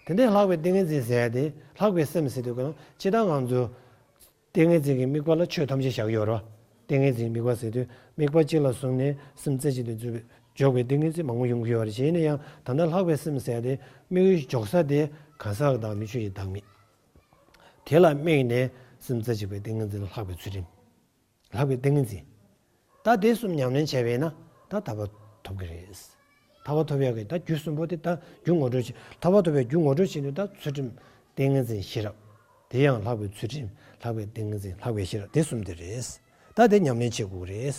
དེ་ནས་ལྷག་པའི་ཏིང་ངེ་འཛིན་ཟེར་ཡ་དེ། ལྷག་པའི་སེམས་ཟེར་དུས་གང་། སྤྱིར་བཏང་ང་ཚོ་ཏིང་ངེ་འཛིན་གྱི་དམིགས་པ་ལ་ཆོས་ཐམས་ཅད་བཞག་ཡོད་རེད་བ། ཏིང་ངེ་འཛིན་དམིགས་པ་ཟེར་དུས་དམིགས་པ་གཅིག་ལ་བཟུང་ནས་སེམས་རྩེ་གཅིག་ཏུ་འཇོག་པའི། འཇོག་པའི་ཏིང་ངེ་འཛིན་མང་པོ་ཡོང་གི་ཡོད་རེད། བྱས་ན་ཡང་ད་ལྟ་ལྷག་པའི་སེམས་ཟེར་ཏེ་དམིགས་ཡུལ་འཇོག་ས་དེ་གང་ཟག་གི་བདག་མེད། ཆོས་ཀྱི་བདག་མེད། དེ་ལ་དམིགས་ནས་སེམས་རྩེ་གཅིག་པའི་ཏིང་ངེ་འཛིན་ལ་ལྷག་པའི་ཚུལ་ཁྲིམས། ལྷག་པའི་ཏིང་ངེ་འཛིན། ད་དེ་གསུམ་ཉམས་ལེན་བྱས་པས་ན་ད་ཐར་པ་ཐོབ་ཀྱི་རེད། ཐར་པ་ཐོབ་ཡག་གི་ད་རྒྱུ་གསུམ་པོ་དེ། ད་རྒྱུ་ངོ་སྤྲོད་བྱེད། ཐར་པ་ཐོབ་པའི་རྒྱུ་ངོ་སྤྲོད་བྱེད་དུས་ད་ཚུལ་ཁྲིམས། ཏིང་ངེ་འཛིན། ཤེས་རབ། དེ་ཡང་ལྷག་པའི་ཚུལ་ཁྲིམས། ལྷག་པའི་ཏིང་ངེ་འཛིན། ལྷག་པའི་ཤེས་རབ། དེ་གསུམ་དེ་རེད། ད་དེ་ཉམས་ལེན་བྱེད་དགོས་ཀྱི་རེད།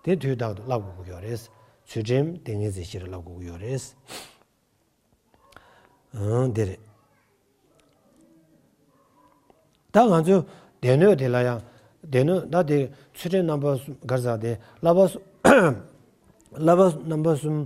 དེ་དུས་རྟག་ཏུ་བསླབ་དགོས་ཀྱི་ཡོད་རེད། ཚུལ་ཁྲིམས། ཏིང་ངེ་འཛིན། ཤེས་རབ་བསླབ་དགོས་ཀྱི་ཡོད་རེད། ཨང་། དེ་རེད། ད་ང་ཚོ་སྡེ་སྣོད་དེ་ལ་ཡང་། སྡེ་སྣོད་ད་དེ་ཚུལ་ཁྲིམས་རྣམ་པ་གསུམ། ག་རེ་ཟེར། དེ་བསླབ་པ་གསུམ། བསླབ་པ་རྣམ་པ་གསུམ།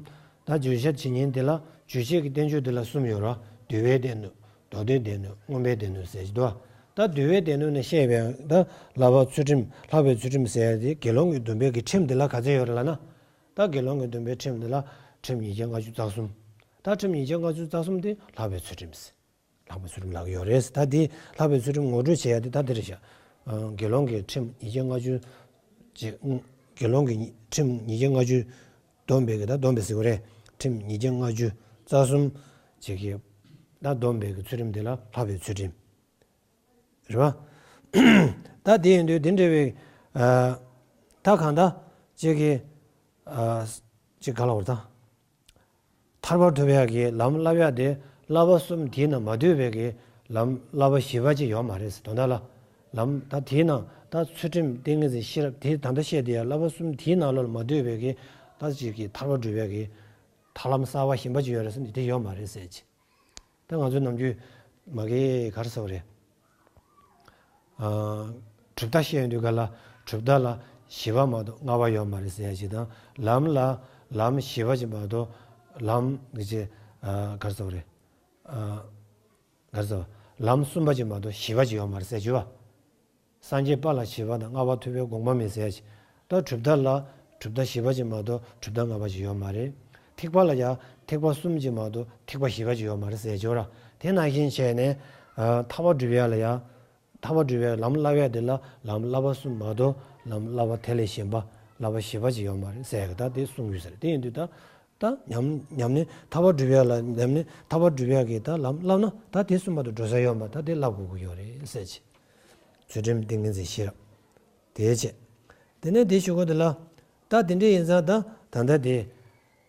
ད་བརྗོད་བྱ་བྱེད་ཉིད་དེ་ལ་རྗོད་བྱེད་ཀྱི་བསྟན་བཅོས་དེ་ལ་གསུམ་ཡོད་རེད། འདུལ་བའི་སྡེ་སྣོད། མདོ་སྡེའི་སྡེ་སྣོད། མངོན་པའི་སྡེ་སྣོད་ཟེར་གྱི་འདུག་ད་འདུལ་བའི་སྡེ་སྣོད་ནས་བཤད་པའི་ད་བསླབ་པ་ཚུལ་ཁྲིམས། ལྷག་པའི་ཚུལ་ཁྲིམས་ཟེར་ཡ་དེ་དགེ་སློང་གི་སྡོམ་པའི་གི་ཁྲིམས་དེ་ལ་ག་ཚད་ཡོད་རེད་ལབ་ན། ད་དགེ་སློང་གི་སྡོམ་པའི་ཁྲིམས་དེ་ལ་ཁྲིམས་ཉིས་བརྒྱ་ལྔ་བཅུ་རྩ་གསུམ། ད་ཁྲིམས་ཉིས་བརྒྱ་ལྔ་བཅུ་རྩ་གསུམ་དེ་ལྷག་པའི་ཚུལ་ཁྲིམས། ལྷག་པའི་ཚུལ་ཁྲིམས་ལབ་ཀྱི་ཡོད་རེད། ད་དེ་ལྷག་པའི་ཚུལ་ཁྲིམས་ངོ་སྤྲོད་བྱེད་ཡ་དེ་ད་དེ་རེད་ཤག་ཨ་དགེ་སློང་གི་ཁྲིམས་ཉིས་བརྒྱ་ལྔ་བཅུ་ཅིག་དགེ་སློང་གི་ཁྲིམས་ཉིས་བརྒྱ་ལྔ་བཅུ། སྡོམ་པའི་གི། ད་སྡོམ་པའི་ཟེར་དགོས་རེད། ཁྲིམས་ཉིས་བརྒྱ་ལྔ་བཅུ་རྩ་གསུམ་ཅིག་གི། ད་སྡོམ་པའི་གི་ཚུལ་ཁྲིམས་དེ་ལ་ལྷག་པའི་ཚུལ་ཁྲིམས། རེད་བ། ད་དེ་ཡིན་དུས་དེ་འདྲ་བའི། ཨ་ད་གང་ལྟར་ཅིག་གི། ཨ་ཅིག་ག་ལབ་དགོས་རེད་ད། ཐར་པ་ཐོབ་ཡག་གི་ལམ་བསླབ་ཡག་དེ་བསླབ་པ་གསུམ་དེའི་ནང་མ་འདུས་པའི་གི་ལམ། བསླབ་པ་བཞི་པ་ཅིག་ཡོད་མ་རེད་ཟེར། དོན་དག་ལ་ལམ་ད་དེའི་ནང་ ད་ཚུལ་ཁྲིམས་ཏིང་ངེ་འཛིན་ཤེས་རབ་དེ་ད་ལྟ་བཤད་དེ་ཡང་བསླབ་པ་གསུམ་དེའི་ནང་ལོགས་ལ་མ་ལྟོས་པའི་གི་ད་ཅིག་གི་ཐར་པ་སྒྲུབ་པའི་གི་ཐར་ལམ་གསར་པ་གཞན་པ་ཅིག་ཡོད་རེད་ཟེར་ན་དེ་ཡོད་མ་རེད་ཟེར་གྱི། ད་ང་ཚོ་ནམ་རྒྱུན་མ་གི་ག་རེ་ཟེར་བ་རེད། ཨ། གྲུབ་མཐའ་བཤད་ཡོང་དུས་ག་ལ་གྲུབ་མཐའ་ལ་བཞི་པ་མ་གཏོགས་ལྔ་པ་ཡོད་མ་རེད་ཟེར་ཡ་ཅིག་དང་། ལམ་ལ་ལམ་བཞི་པ་ཅིག་མ་གཏོགས་ལམ་གི་ཅིག་ཨ། ག་རེ་ཟེར་བ་རེད། ཨ། ག་རེ་ཟེར་བ། ལམ་གསུམ་པ་ཅིག་མ་གཏོགས་བཞི་པ་ཅིག་ཡོད་མ་རེད་ཟེར་གྱི་བ། སངས་རྒྱས་དཔལ་ལ་བཞི་པ་དང་ལྔ་པ་ཐུབ་པའི་དགོངས་པ་མེད་ཟེར་ཡ་ཅིག་ད་གྲུབ་མཐའ་ལ་གྲུབ་མཐའ་བཞི་པ་ཅིག་མ་གཏོགས་གྲུབ་མཐའ་ལྔ་པ་ཅིག་ཡོད་མ་རེད། ཐེག་པ་ལ་ཡང་ཐེག་པ་གསུམ་ཅིག་མ་གཏོགས་ཐེག་པ་བཞི་པ་ཅིག་ཡོད་མ་རེད་ཟེར་ཡ་ཅིག་ཡོད་ར། དེ་ནང་བཞིན་བྱས་ནས་ཨ། ཐར་པ་སྒྲུབ་ཡ་ལ་ཡང་། ཐར་པ་སྒྲུབ་པའི་ལམ་བསླབ་ཡ་དེ་ལ་ལམ་བསླབ་པ་གསུམ་མ་གཏོགས་ལམ་བསླབ་པ་དེ་ལས་གཞན་པ་བསླབ་པ་བཞི་པ་ཅིག་ཡོད་མ་རེད་ཟེར་ཡ་གི་ད་དེ་གསུང་རྒྱུ་ཟེར། དེ་ཡིན་དུས་ད་ད་ཉམས་ཉམས་ནི་ཐར་པ་སྒྲུབ་ཡ་ལ་ཉམས་ནི་ཐར་པ་སྒྲུབ་ཡ་གི་ད་ལམ་བསླབ་ན་ད་དེ་གསུམ་མ་གཏོགས་འགྲོ་ས་ཡོད་མ་ད་དེ་བསླབ་དགོས་ཀྱི་ཡོད་རེད་ཟེར་གྱི། ཚུལ་ཁྲིམས་ཏིང་ངེ་འཛིན་ཤེས་རབ། དེའི་ཆེད། དེ་ནས་དེ་ཞུ་གོ་དེ་ལ། ད་དེ་འདྲ་ཡིན་ཙང་ད་ད་ལྟ་དེ།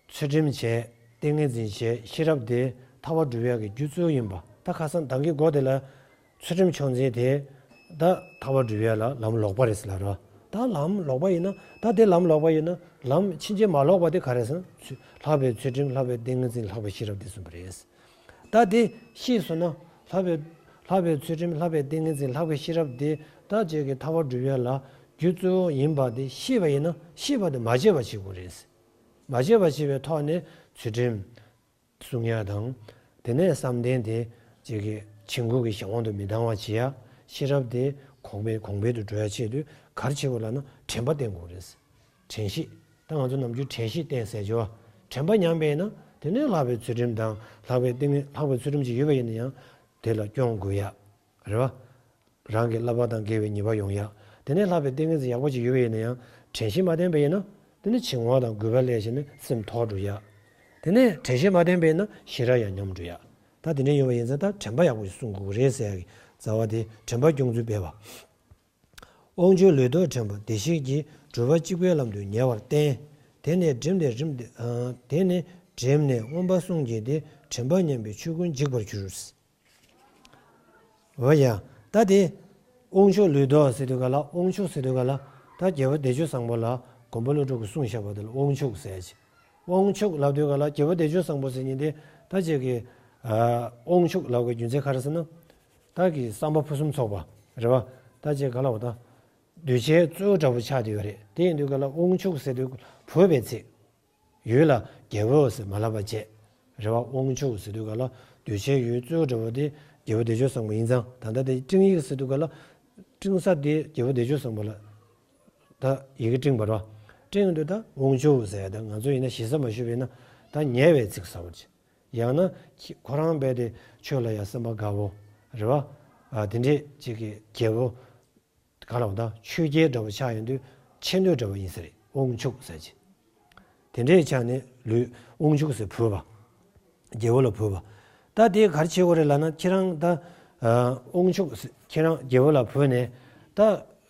ཚུལ་ཁྲིམས་བྱས། ཏིང་ངེ་འཛིན་བྱས། ཤེས་རབ་དེ་ཐར་པ་སྒྲུབ་ཡག་གི་རྒྱུ་གཙོ་བོ་ཡིན་པ། ད་ཁ་སང་ད་གིན་གོ་དེ་ལ། ཚུལ་ཁྲིམས་ཆོས་འཛིན་དེ། ད་ཐར་པ་སྒྲུབ་ཡག་ལ་ལམ་ལོག་པ་རེད་ཟེར་ལ་རོ། ད་ལམ་ལོག་པ་ཡིན་ན་ད་དེ་ལམ་ལོག་པ་ཡིན་ན་ལམ་ཕྱིན་ཆད་མ་ལོག་པ་དེ་ག་རེ་ཟེར་ན། ལྷག་པའི་ཚུལ་ཁྲིམས་ལྷག་པའི་ཏིང་ངེ་འཛིན་ལྷག་པའི་ཤེས་རབ་དེ་གསུངས་པ་རེད། ད་དེ་ཤེས་སོང་ན་ལྷག་པའི་ལྷག་པའི་ཚུལ་ཁྲིམས་ལྷག་པའི་ཏིང་ངེ་འཛིན་ལྷག་པའི་ཤེས་རབ་དེ་ད་ཅིག་གི་ཐར་པ་སྒྲུབ་ཡ་ལ་རྒྱུ་གཙོ་བོ་ཡིན་པ་དེ་ཤེས་པ་ཡིན་ན་ཤེས་པ་དེ་མ་བརྗེད་པ་བྱེད་དགོས་རེད། མ་བརྗེད་པ་བྱེད་པའི་ཐོག་ནས་ཚུལ་ཁྲིམས་སྲུང་ཡ་དང་། དེ་ནས་བསམ་གཏན་དེ་ཅིག་གི་བྱིང་རྒོད་ཀྱི་གཞན་དབང་དུ་མི་ལྡང་བ་བྱེད་ཡ། ཤེས་རབ་དེ་གོང་འཕེལ་གོང་འཕེལ་དུ་འགྲོ་ཡ་ཆེད་དུ་ག་རེ་བྱེད་དགོས་ལབ་ན་དྲན་པ་བསྟེན་དགོས་རེད། དྲན་ཤེས། ད་ང་ཚོ་ནམ་རྒྱུན་དྲན་ཤེས་བསྟེན་ཟེར་གྱི་བ། དྲན་པ་ཉམས་པས་ན་དེ་ནས་ལྷག་པའི་ཚུལ་ཁྲིམས་དང་ལྷག་པའི་ཏིང་ངེ་ལྷག་པའི་ཚུལ་ཁྲིམས་ཅིག་ཡོད་པ་ཡིན་ན་ཡང་དེ་ལ་སྐྱོང་དགོས་ཡ། རེད་བ། རང་གི་བསླབ་པ་དང་འགལ་བའི་ཉེས་པ་ཡོང་ཡ། དེ་ནས་ལྷག་པའི་ཏིང་ངེ་འཛིན་ཡག་པོ་ཅིག་ཡོད་པ་ཡིན་ན་ཡང་དྲན་ཤེས་མ་བསྟེན་པ་ཡིན་ན་དེ་ནས་བྱིང་བ་དང་རྒོད་པ་སླེབས་བྱས་ནས་སེམས་འཐོར་འགྲོ་ཡ། དེ་ནས་དྲན་ཤེས་མ་བསྟེན་པ་ཡིན་ན་ཤེས་རབ་ཡང་ཉམས་འགྲོ་ཡ། ད་དེ་འདྲ་ཡོང་བ་ཡིན་ཙང་ད་དྲན་པ་ཡག་པོ་ཞིག་སྲུང་དགོས་རེད་ཟེར་ཡ་གི་རྩ་བ་དེ་དྲན་པ་སྐྱོང་ཚུལ་སྤེལ་བ། དབང་ཕྱུག་ལུས་རྟོག་དྲན་པ་བདེ་གཤེགས་ཀྱིས། སྒྲུབ་པ་གཅིག་པུའི་ལམ་དུ་ཉེ་བར་བསྟན། དེ་ནས་བསྒྲིམས་ནས་བསྒྲིམས་ཏེ། ཨ། དེ་ནས་བསྒྲིམས་ནས་མངོན་པ་བསྲུང་བགྱིས་ཏེ། དྲན་པ་ཉམས་པའི་ཆོས་ཀུན་འཇིག་པར་གྱུར། འོ་ཡ། ད་དེ། དབང་ཕྱུག་ལུས་རྟོག་ཟེར་དུས་ག་ལ་དབང་ཕྱུག་ཟེར་དུས་ག་ལ། ད་རྒྱལ་བ་བདེ་སྤྱོད་བཟང་པོ་ལ་མགོན་པོ་ཀླུ་སྒྲུབ་ཀྱིས་གསུངས་བཞག་པ་དེ་ལ་དབང་ཕྱུག་ཟེར་ཅིག་དབང་ཕྱུག་ལབ་དུས་ག་ལ་རྒྱལ་བ་བདེ་སྤྱོད་བཟང་པོ་ཟེར་མཁན་དེ་ད་ཅིག་གི་ཨ། དབང་ཕྱུག་ལབ་དགོས་རྒྱུ་མཚན་ག་རེ་ཟེར་ན། ད་གི་བསམ་པ་ཕུན་སུམ་ཚོགས་པ་རེད་བ། ད་ཅིག་ག་ལ་བ་ད། གདུལ་བྱའི་གཙོ་བོ་འདྲ་པོ་ཆགས་བསྡད་ཡོད་རེད། དེ་ཡིན་དུས་ག་ལ་དབང་ཕྱུག་ཟེར་དུས་བོས་པའི་ཚིག་ཡུལ་ལ་རྒྱལ་པོ་ཟེར་མ་ལབ་པ་བྱས། རེད་བ། དབང་ཕྱུག་ཟེར་དུས་ག་ལ་གདུལ་བྱའི་ཡུལ་གཙོ་བོ་འདྲ་པོ་དེ་རྒྱལ་བ་བདེ་སྤྱོད་བཟང་པོ་ཡིན་ཙང་ད་ལྟ་དེ་སྤྲིང་ཡིག་ཟེར་དུས་ག་ལ། སྤྲིང་ས་དེ་རྒྱལ་བ་བདེ་སྤྱོད་བཟང་པོ་ལ། ད་ཡི་གེ་སྤྲིང་བ་རེད་བ། སྤྲིང་དུས་ད་དབང་ཕྱུག་ཟེར་ཡ་ད་ང་ཚོ་ཡིན་ན་ཞེ་ས་མ་ཞུས་པ་ཡིན་ན་ད་ཉེ་བའི་ཚིག་ཟེར་བ་ཅིག་ཡང་ན་ཁྱི་ཁོ་རང་རྦད་དེ་ཆོས་ལ་ཡང་སེམས་པ་དགའ་བོ་རེད་བ། ཨ། དེ་འདྲས་ཅིག་གི་རྒྱལ་པོ་ག་ལ་བ་དང་ཆོས་རྒྱལ་འདྲ་བོ་ཆགས་ཡོང་དུས་ཆེ་འདོད་འདྲ་བོ་ཡིན་ས་རེད། དབང་ཕྱུག་ཟེར་ཅིག་དེ་འདྲས་ཆགས་ནས་ལུས་དབང་ཕྱུག་ཟེར་བོས་པ། རྒྱལ་པོ་ལ་བོས་པ། ད་དེ་ག་རེ་བྱེད་དགོས་རེད་ལབ་ན་ཁྱེད་རང་ད་ཨ། དབང་ཕྱུག་ཟེར་ཁྱེད་རང་རྒྱལ་པོ་ལ་བོས་ནས་ད་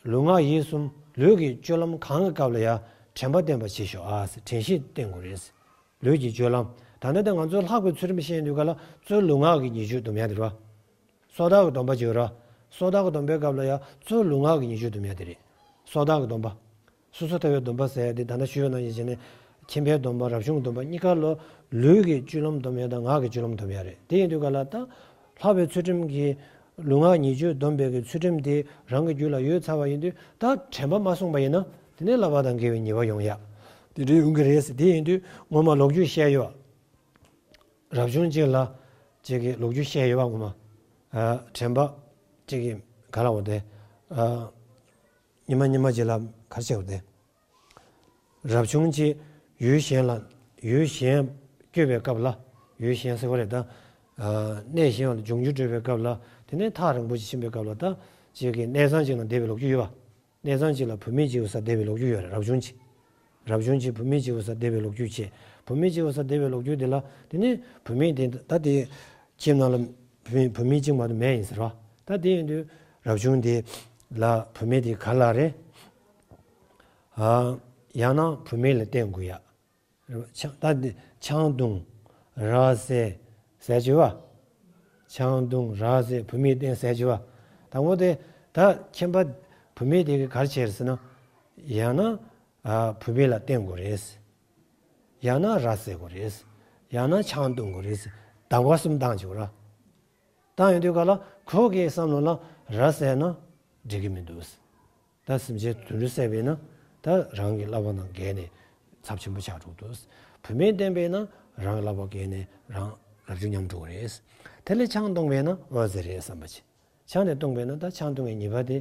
ལུས་ངག་ཡིད་གསུམ་ལུས་ཀྱི་སྤྱོད་ལམ་གང་གི་སྐབས་ལ་ཡང་དྲན་པ་བསྟེན་པ་བྱེད་ཤོག་ཨ་ཟེར། དྲན་ཤེས་བསྟེན་དགོས་རེད་ཟེར། ལུས་ཀྱི་སྤྱོད་ལམ། ད་ལྟ་དེ་ང་ཚོ་ལྷག་པའི་ཚུལ་ཁྲིམས་བཤད་དུས་ག་ལ་གཙོ་བོ་ལུས་ངག་གི་ཉེས་སྤྱོད་སྡོམ་ཡ་དེ་རེད་བ། སོ་ཐར་གྱི་སྡོམ་པ་ཅིག་ཡོད་རེད་བ། སོ་ཐར་གྱི་སྡོམ་པའི་སྐབས་ལ་ཡང་གཙོ་བོ་ལུས་ངག་གི་ཉེས་སྤྱོད་སྡོམ་ཡ་དེ་རེད། སོ་ཐར་གྱི་སྡོམ་པ། སོ་སོ་ཐར་པའི་སྡོམ་པ་ཟེར་ཡ་དེ་ད་ལྟ་ཞུས་པ་ནང་བཞིན་བྱས་ནས་ཁྱིམ་པའི་སྡོམ་པ་རབ་བྱུང་གི་སྡོམ་པ་གཉིས་ཀ་ལོ་ལུས་ཀྱི་སྤྱོད་ལམ་སྡོམ་ཡ་དང་ངག་གི་སྤྱོད་ལམ་སྡོམ་ཡ་རེད། དེ་ཡིན་དུས་ག་ལ་ད་ལྷག་པའི་ཚུལ་ཁྲིམས་ཀྱི་ལུས་ངག་ཉེས་སྤྱོད་སྡོམ་པའི་གི་ཚུལ་ཁྲིམས་དེ་རང་གི་རྒྱུད་ལ་ཡོད་ཚར་བ་ཡིན་དུས་ད་དྲན་པ་མ་བསྲུངས་པ་ཡིན་ན་དེ་ནས་བསླབ་པ་དང་འགལ་བའི་ཉེས་པ་ཡོང་ཡ། དེ་འདྲ་ཡོང་གི་རེད་ཟེར། དེ་ཡིན་དུས་སྔོན་མ་ལོ་རྒྱུས་བཤད་ཡོད། རབ་བྱུང་གཅིག་ལ་གཅིག་གི་ལོ་རྒྱུས་བཤད་ཡོད་པ་ངོ་མ། ཨ། དྲན་པ་གཅིག་གི་ག་ལ་འོ་དེ། ཨ། ཉི་མ་ཉི་མ་གཅིག་ལ་ག་རེ་བྱས་འོ་དེ། རབ་བྱུང་གཅིག་ཡུལ་གཞན་ལ་ཡུལ་གཞན་བསྐྱོད་པའི་སྐབས་ལ་ཡུལ་གཞན་ཟེར་བ་རེད་ད། ཨ། གནས་གཞན་ལ་ལྗོངས་རྒྱུ་སྤྲོད་པའི་སྐབས་ལ་དེ་ནས་ཐག་རིང་པོ་ཞིག་ཕྱིན་པའི་སྐབས་ལ་ད་གཅིག་གི་གནས་ཚང་གཅིག་ལ་བསྡད་པའི་ལོ་རྒྱུས་ཡོད་པ། གནས་ཚང་གཅིག་ལ་བུད་མེད་གཅིག་གི་སར་བསྡད་པའི་ལོ་རྒྱུས་ཡོད་རེད། རབ་བྱུང་གཅིག་རབ་བྱུང་གཅིག་བུད་མེད་གཅིག་གི་སར་བསྡད་པའི་ལོ་རྒྱུས་བྱས། བུད་མེད་གཅིག་གི་སར་བསྡད་པའི་ལོ་རྒྱུས་དེ་ལ་དེ་ནས་བུད་མེད་དེ་ད་དེ་ཁྱིམ་ནང་ལ་བུད་མེད་བུད་མེད་གཅིག་མ་གཏོགས་མེད་ཡིན་ཟེར་བ། ད་དེ་ཡིན་དུས་རབ་བྱུང་དེ་ལ་བུད་མེད་དེ་ག་ལ་རེད། ཨ། ཡང་ན་བུད་མེད་ལ་བརྟེན་དགོས་ཡ། ཆང་ད་འདི་ཆང་བཏུང་། ར་བཟས། ཟས་བཅུ་བ། ཆང་བཏུང་། ར་བཟས། བུད་མེད་བསྟེན། ཟས་བཅུ་བ། དང་པོ་དེ་ད་ཁྱིམ་པ་ བུད་མེད་དེ་གིས་ག་རེ་བྱས་རེད་ཟེར་ན། ཡང་ན་ཨ་བུད་མེད་ལ་བརྟེན་དགོས་རེད། ཡང་ན་ར་བཟི་དགོས་རེད། ཡང་ན་ཆང་འཐུང་དགོས་རེད། གདམ་ག་གསུམ་བཏང་བྱུང་ར། བཏང་ཡོང་དུས་ག་ལ་ཁོ་གི་བསམ་བློ་ལ་ར་བཟི་ན་འགྲིག་གི་མི་འདུག་ད་སེམས་ཅན་དུད་འགྲོ་བསད་པས་ན་ད་རང་གི་བསླབ་པ་དང་འགལ་ནས་ཚབས་ཆེན་པོ་ཆགས་འགྲོ་འདུག་བུད་མེད་བསྟེན་པས་ན་རང་གི་བསླབ་པ་འགལ་ནས་རང་རབ་བྱུང་ཉམས་འགྲོ་གི་རེད། དེ་ལས་ཆང་འཐུང་བས་ན་ཨོ་ཙི་རེད་བསམ་པ་བྱེད། ཆང་དེ་འཐུང་བས་ན་ད་ཆང་འཐུང་བའི་ཉེས་པ་དེ་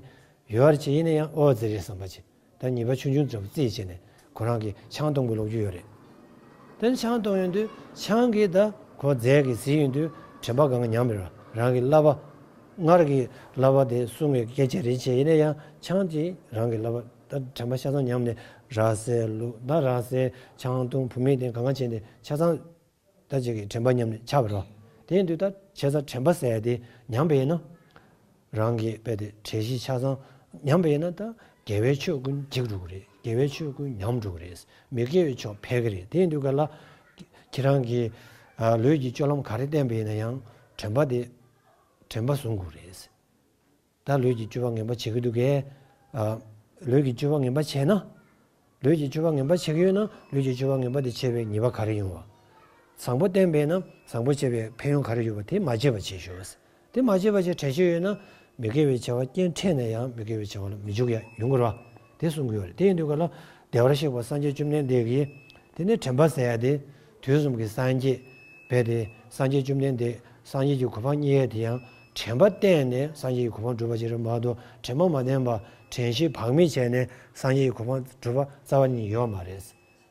ཡོད་རེད་བྱས་ཡིན་ན་ཡང་ཨོ་ཙི་རེད་བསམ་པ་བྱེད། ད་ཉེས་པ་ཆུང་ཆུང་འདྲ་པོ་རྩིས་བྱས་ནས་ཁོ་རང་གིས་ཆང་འཐུང་བའི་ལོ་རྒྱུས་ཡོད་རེད། དེ་ནས་ཆང་འཐུང་ཡོང་དུས་ཆང་གིས་ད་ཁོ་རྫས་ཀྱིས་བཟི་ཡོང་དུས་དྲན་པ་གང་ག་ཉམས་པ་རེད། རང་གི་བསླབ་པ། སྔར་གྱི་བསླབ་པ་དེ་སྲུང་བའི་སྐད་ཆ་རེད་བྱས་ཡིན་ན་ཡང་ཆང་དེ་རང་གི་བསླབ་པ་ད་དྲན་པ་ཆ་ཚང་ཉམས་ནས་ར་བཟི་ལུག་ད་ར་བཟི་ཆང་འཐུང་བུད་མེད་དེ་གང་ག་བྱས་ནས་ཆ་ཚང་ད་ཅིག་གི་དྲན་པ་ཉམས་ནས་ཆགས་པ་རེད། དེ་ཡིན་དུས་ད་བྱས་ཙང་དྲན་པ་ཟེར་ཡ་དེ་ཉམས་པ་ཡིན་ན། རང་གི་དཔེ་དེ་དྲན་ཤེས་ཆ་ཚང་ཉམས་པ་ཡིན་ན་ད་དགེ་བའི་ཆོས་ཀུན་འཇིག་འགྲོ་གི་རེད། དགེ་བའི་ཆོས་ཀུན་ཉམས་འགྲོ་གི་རེད། མི་དགེ་བའི་ཕྱོགས་འཕེལ་གི་རེད། དེ་ཡིན་དུས་ག་ལ་ཁྱེད་རང་གིས་ལུས་ཀྱི་སྤྱོད་ལམ་ག་རེ་བསྟེན་པ་ཡིན་ན་ཡང་དྲན་པ་དེ་དྲན་པ་བཟུང་དགོས་རེད། ད་ལུས་ཀྱི་སྤྱོད་པ་ངན་པ་བྱེད་ཀྱི་འདུག་གས། ཨ། ལུས་ཀྱི་སྤྱོད་པ་ངན་པ་བྱས་ན། ལུས་ཀྱི་སྤྱོད་པ་ངན་པ་བྱེད་ཀྱི་ཡོད་ན་ལུས་ཀྱི་སྤྱོད་པ་ངན་པ་དེ་བྱས་པའི་ཉེས་པ་ག་རེ་ཡོང་བ། བཟང་པོ་བསྟེན་པས་ན་བཟང་པོ་བྱས་པའི་ཕན་ཡོན་ག་རེ་ཡོད་པ་དེ་མ་བརྗེད་པ་བྱེད་ཤོག། དེ་མ་བརྗེད་པ་བྱས་དྲན་ཤེས་ཡོད་ན་མི་དགེ་བའི་བྱ་བ་རྐྱེན་འཕྲད་ནས་ཡང་མི་དགེ་བའི་བྱ་བ་ལ་མི་འཇུག་ཡ་ཡོང་གི་རེད་བ། དེ་གསུང་གི་ཡོད་རེད། དེ་ཡིན་དུས་ག་ལ་བདེ་བར་གཤེགས་པ་སངས་རྒྱས་བཅོམ་ལྡན་འདས་ཀྱིས་དེ་ནས་དྲན་པ་ཟེར་ཡ་དེ། དུས་གསུམ་གྱི་སངས་རྒྱས་བས་ཏེ་སངས་རྒྱས་བཅོམ་ལྡན་འདས་སངས་རྒྱས་ཀྱི་གོ་འཕང་བརྙེས་ཡས་དེ་ཡང་དྲན་པ་བསྟེན་ནས་སངས་རྒྱས་ཀྱི་གོ་འཕང་བསྒྲུབས་པ་ཅིག་རེད་མ་གཏོགས་དྲན་པ་མ་བསྟེན་པ་དྲན་ཤེས་བག་མེད་བྱས་ནས་སངས་རྒྱས་ཀྱི་གོ་འཕང་བསྒྲུབས་པ་རྩ་བ་ཉིད་ཡོད་མ་རེད།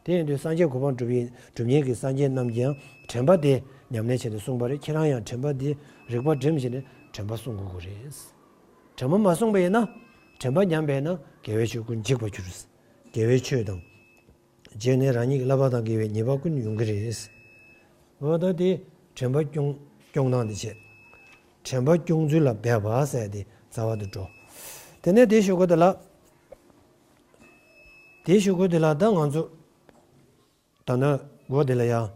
དེ་ཡིན་དུས་སངས་རྒྱས་གོ་འཕང་བསྒྲུབ་ཡིན་བསྒྲུབ་མཁན་གྱི་སངས་རྒྱས་རྣམས་ཀྱིས་ཡང་དྲན་པ་དེ་ཉམས་ལེན་བྱས་ནས་གསུངས་པ་རེད། ཁྱེད་རང་ཡང་དྲན་པ་དེ་རིག་པ་སྒྲིམ་བྱས་ནས་དྲན་པ་བསྲུང་དགོས་ཀྱི་རེད། དྲན་པ་མ་བསྲུངས་པ་ཡིན་ན་དྲན་པ་ཉམས་པས་ན་དགེ་བའི་ཆོས་ཀུན་འཇིག་པར་འགྱུར། དགེ་བའི་ཆོས་དང་། བྱས་ནས་རང་ཉིད་ཀྱི་བསླབ་པ་དང་འགལ་བའི་ཉེས་པ་ཀུན་ཡོང་གི་རེད། འོ་ད་དེ་དྲན་པ་སྐྱོང་སྐྱོང་སྟངས་དེ་བྱས། དྲན་པ་སྐྱོང་ཚུལ་ལ་འབད་པ་ཟེར་དེ་རྩ་བ་དུ་འགྲོ། དེ་ནས་དེ་ཞུ་དགོས་དེ་ལ། དེ་ཞུ་དགོས་དེ་ལ་ད་ང་ཚོ་ད་ནི་སྒོ་དེ་ལ་ཡང་།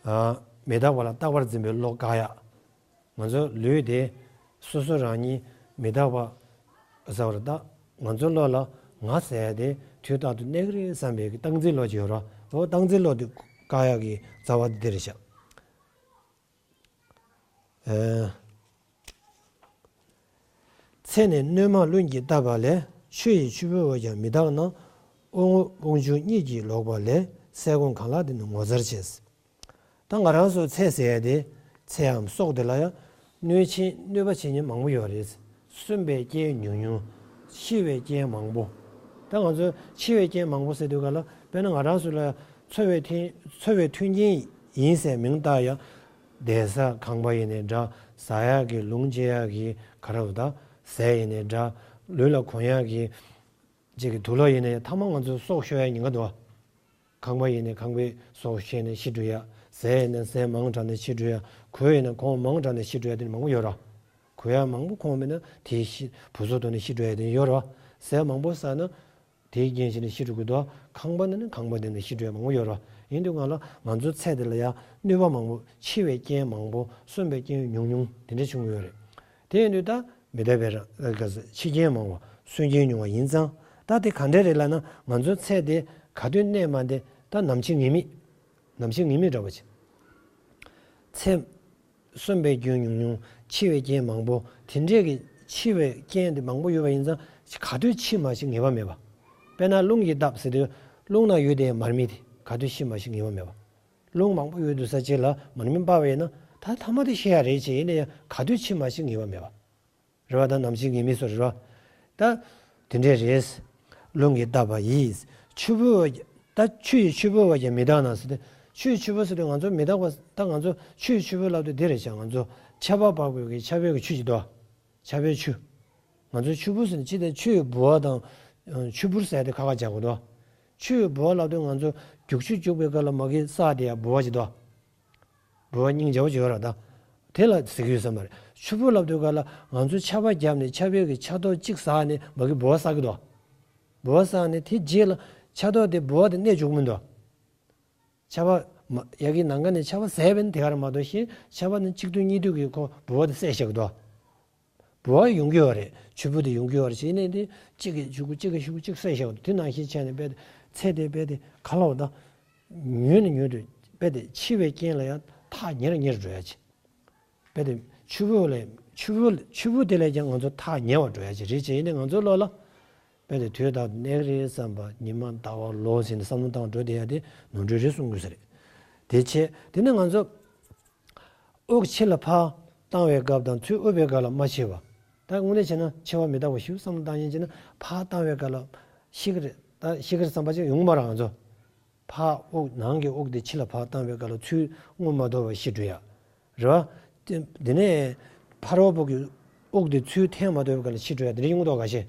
ཨ། མི་རྟག་པ་ལ་རྟག་པར་འཛིན་པའི་བློ་བཀག་ཡག་ང་ཚོ་ལུས་དེ་སོ་སོ་རང་ཉིད་མི་རྟག་པ་ཟེར་བར་གདའ། ང་ཚོའི་བློ་ལ་ང་ཟེར་ཡ་དེ་དུས་རྟག་ཏུ་གནས་ཀྱི་རེད་བསམ་པའི་གི་སྟངས་འཛིན་བློ་ཅིག་ཡོད་ར། འོ་སྟངས་འཛིན་བློ་དེ་བཀག་ཡག་གི་རྩ་བ་དེ་འདི་རེད་ཤག་ཨེ། ཚེ་ནི་སྣོན་མ་རླུང་གིས་བཏབ་པ་ལས། ཆུ་ཡིས་ཆུ་བུར་བ་ཀྱང་མི་དག་ན། དབང་པོ་དབང་ཕྱུག་གཉིས་ཀྱིས་ལོག་པ་ལས། སེ་གོལ་གང་ལགས་དེ་ནི་ངོ་མཚར་ཆེ། ད་ང་རང་ཚོ་ཚེ་ཟེར་ཡ་དེ། ཚེའམ་སྲོག་དེ་ལ་ཡང་གནོད་བྱེད་གནོད་པ་བྱེད་མཁན་མང་པོ་ཡོད་རེད། གསོན་པའི་རྐྱེན་ཉུང་ཉུང་། འཆི་བའི་རྐྱེན་མང་པོ། ད་ང་ཚོ་འཆི་བའི་རྐྱེན་མང་པོ་ཟེར་དུས་ག་ལ་དཔེར་ན་ང་རང་ཚོ་ལ་འཚོ་བའི་མཐུན་འཚོ་བའི་མཐུན་རྐྱེན་ཡིན་ཟེར་མིང་བཏགས་ཡ། བསྡད་ས་ཁང་པ་ཡིན་ནའི་འདྲ། ཟ་ཡག་གི་ལུང་སྤྱོད་ཡག་གི་ག་རེ་ད་ཟས་ཡིན་ནའི་འདྲ། ལུས་ལ་གོན་ཡག་གི་ཅིག་གི་དུག་ལོག་ཡིན་ནའི་ཐ་མ་ང་ཚོ་སྲོག་ཤོར་ཡ་ཉེན་ཁ་འདུག་ཁང་པ་ཡིན་ནའི་ཁང་པའི་སྲོག་ཤོར་ནས་ཤི་འགྲོ་ཡ། ཟས་ཡིན་ནའི་ཟས་མང་དྲགས་ནས་ཤི་འགྲོ་ཡ། གོས་ཡིན་ནའི་གོས་མང་དྲགས་ནས་ཤི་འགྲོ་ཡ་དེ་མང་པོ་ཡོད་ར། གོས་ཡ་མང་པོ་གོན་མེད་ན་དེའི་ཤི་བུ་ཚོ་དོན་ནས་ཤི་འགྲོ་ཡ་དེ་ཡོད་ར། ཟས་མང་པོ་ཟ་ན། དེའི་རྐྱེན་བྱས་ནས་ཤི་འགྲོ་གི་འདུག་ཁང་པ་ནི་ནི་ཁང་པ་དེ་ནས་ཤི་འགྲོ་ཡ་མང་པོ་ཡོད་རེད། ཡིན་དུས་ང་ལ་ང་ཚོའི་ཚེ་འདི་ལ་ཡང་གནོད་པ་མང་པོ་འཆི་བའི་རྐྱེན་མང་པོ་གསོན་པའི་རྐྱེན་ཉུང་ཉུང་དེ་འདྲ་བྱུང་གི་ཡོད་རེད། དེ་ཡིན་དུས་ད་མི་རྟག་པའི་རང་འཆི་རྐྱེན་མང་བ་གསོན་རྐྱེན་ཉུང་བ་ཡིན་ཙང་ད་དེ་ག་འདྲ་རེད་ལབ་ན་ང་ཚོའི་ཚེ་འདི་ག་དུས་གནས་མ་འདི་ད་ནམ་འཆི་ངེས་མེད། ནམ་འཆི་ངེས་མེད་འདྲ་བ་ཅིག་ཚེ། གསོན་པའི་རྐྱེན་ཉུང་ཉུང་། འཆི་བའི་རྐྱེན་མང་པོ། དེ་འདྲས་ཀྱི་འཆི་བའི་རྐྱེན་དེ་མང་པོ་ཡོད་པ་ཡིན་ཙང་ག་དུས་འཆི་མ་ཤི་ངེས་པ་མེད་པ། དཔེར་ན་རླུང་གིས་བཏབ་ཟེར་དུས་རླུང་ན་ཡོད་དེ་མར་མེ་དེ་ག་དུས་འཆི་མ་ཤི་ངེས་པ་མེད་པ། རླུང་མང་པོ་ཡོད་དུས་ས་ཆེ་ལ་མར་མེ་སྤར་བ་ཡིན་ན་ད་ཐ་མ་དེ་ཤི་ཡ་རེད་ཅེས་ཡིན་ན་ཡང་ག་དུས་འཆི་མ་ཤི་ངེས་པ་མེད་པ། རེད་བ། ད་ནམ་འཆི་ངེས་མེད་སོགས་རེད་བ། ད་དེ་འདྲས་རེད། རླུང་གིས་བཏབ་པ་ཡིས། ཆུ་བུར་བ། ད་ཆུ་ཡིས་ཆུ་བུར་བ་ཀྱང་མི་དག་ན་ཟེར་ཏེ། ཆུ་ཡིས་ཆུ་བུར་ཟེར་དུས་ང་ཚོ་མི་དག་པ་ད་ང་ཚོ་ཆུ་ཡིས་ཆུ་བུར་ལབ་དུས་འདི་རེད་བྱ། ང་ཚོ་ཆར་པ་བབས་པའི་ཆར་པའི་ཆུ་ཅིག་འདུག་ཆར་པའི་ཆུ། ང་ཚོ་ཆུ་བུར་ཟེར་ནས་ཅི་སྟེ་ཆུ་ཡི་ལྦུ་བ་དང་། ཆུ་བུར་ཟེར་ཏེ་ཁ་ཁ་རྒྱག་དགོས་འདུག་ཆུ་ཡི་ལྦུ་བ་ལབ་དུས་ང་ཚོ་རྒྱུག་ཆུ་རྒྱུག་པའི་སྐབས་ལ་མ་གི་ས་དེ་ཡ་ལྦུ་བ་ཅིག་འདུག་ལྦུ་བ་སྙིང་རྗེ་བོ་ཅིག་ཡོད་ར་ད། དེ་ལ་ཟེར་གི་ཡོད་ས་མ་རེད། ཆུ་བུར་ལབ་དུས་ག་ལ་ང་ཚོ་ཆར་པ་བརྒྱབ་ནས་ཆར་པའི་གི་ཆར་ཐོག་གཅིག་ཟག་ནས་མ་གི་ལྦུ་བ་བསགས་གི་འདུག་ལྦུ་བ་བསགས་ནས་དེ་རྗེས་ལ་ཆར་ཐོག་དེ་ལྦུ་བ་དེ་གནས་འཇུག་མི་འདུག་ཆར་པ་མ་ཡ་གི་ནང་ཁ་ནས་ཆར་པ་ཟད་པས་ན་དེ་ག་རེད་མ་གཏོགས་ཤིང་ཆར་པ་ནི་གཅིག་དུས་གཉིས་དུས་ཀྱི་ཁོ་ལྦུ་བ་དེ་བསད་བཞག་གི་འདུག་བུ་བ་ཡོང་གི་ཡོད་རེད། ཕྱུ་པ་དེ་ཡོང་གི་ཡོད་རེད་ཟེར་ནས་དེ་གཅིག་གིས་གཞུག་གུ་གཅིག་གིས་གཞུག་གུ་གཅིག་བསད་བཞག་འདུག་དེ་ནང་བཞིན་བྱས་ནས་རྦད་དེ་ཚེ་དེ་རྦད་དེ་ག་ལ་བ་དང་། ཉུང་ནས་ཉུང་དུ་རྦད་དེ་འཆི་བའི་རྐྱེན་ལ་ཡང་ཐག་ཉེ་རུ་ཉེ་རུ་འགྲོ་ཡ་ཅིག་རྦད་དེ་ཕྱུ་པ་ལས་ཕྱུ་པ་ཕྱུ་པ་དེ་ལས་ཀྱང་ང་ཚོ་ཐག་ཉེ་བར་འགྲོ་ཡ་ཅིག་རེད་ཅེས་ཡིན་ནས་ང་ཚོའི་བློ་ལ། རྦད་དེ་དུས་རྟག་ཏུ་གནས་ཀྱི་རེད་བསམ་པ། ཉི་མ་ཟླ་བ་ལོ་ཟེར་ནས་བསམ་བློ་བཏང་འགྲོ་བསྡད་ཡ་དེ་ནོར་འཁྲུལ་རེད་གསུང་དགོས་ས་རེད། དེ་བྱས་དེ་ནས་ང་ཚོ་དབུགས་ཕྱི་ལ་ཕར་བཏང་བའི་སྐབས་དང་ཚུར་དབུབ་པའི་སྐབས་ལ་མ་ཤི་བ། ད་དངོས་གནས་བྱས་ན་འཆི་བ་མི་རྟག་པ་ཞིག་བསམ་བློ་བཏང་ཡིན་བྱས་ན་ཕར་བཏང་བའི་སྐབས་ལ་ཤི་གི་རེད། ད་ཤི་གི་རེད་བསམ་པ་ཅིག་ཡོང་མ་རེད་ང་ཚོ། ཕར་དབུགས་ནང་གི་དབུགས་དེ་ཕྱི་ལ་ཕར་བཏང་བའི་སྐབས་ལ་ཚུར་རྔུབ་མ་ཐུབ་པར་ཤི་འགྲོ་ཡ། རེད་བ། དེ་དེ་ནས་ཕ་རོལ་པོ་གི་དབུགས་དེ་ཚུར་འཐེན་མ་ཐུབ་པའི་སྐབས་ལ་ཤི་འགྲོ་ཡ་དེ་འདྲ་ཡོང་གི་འདུག་ག་ཤེ།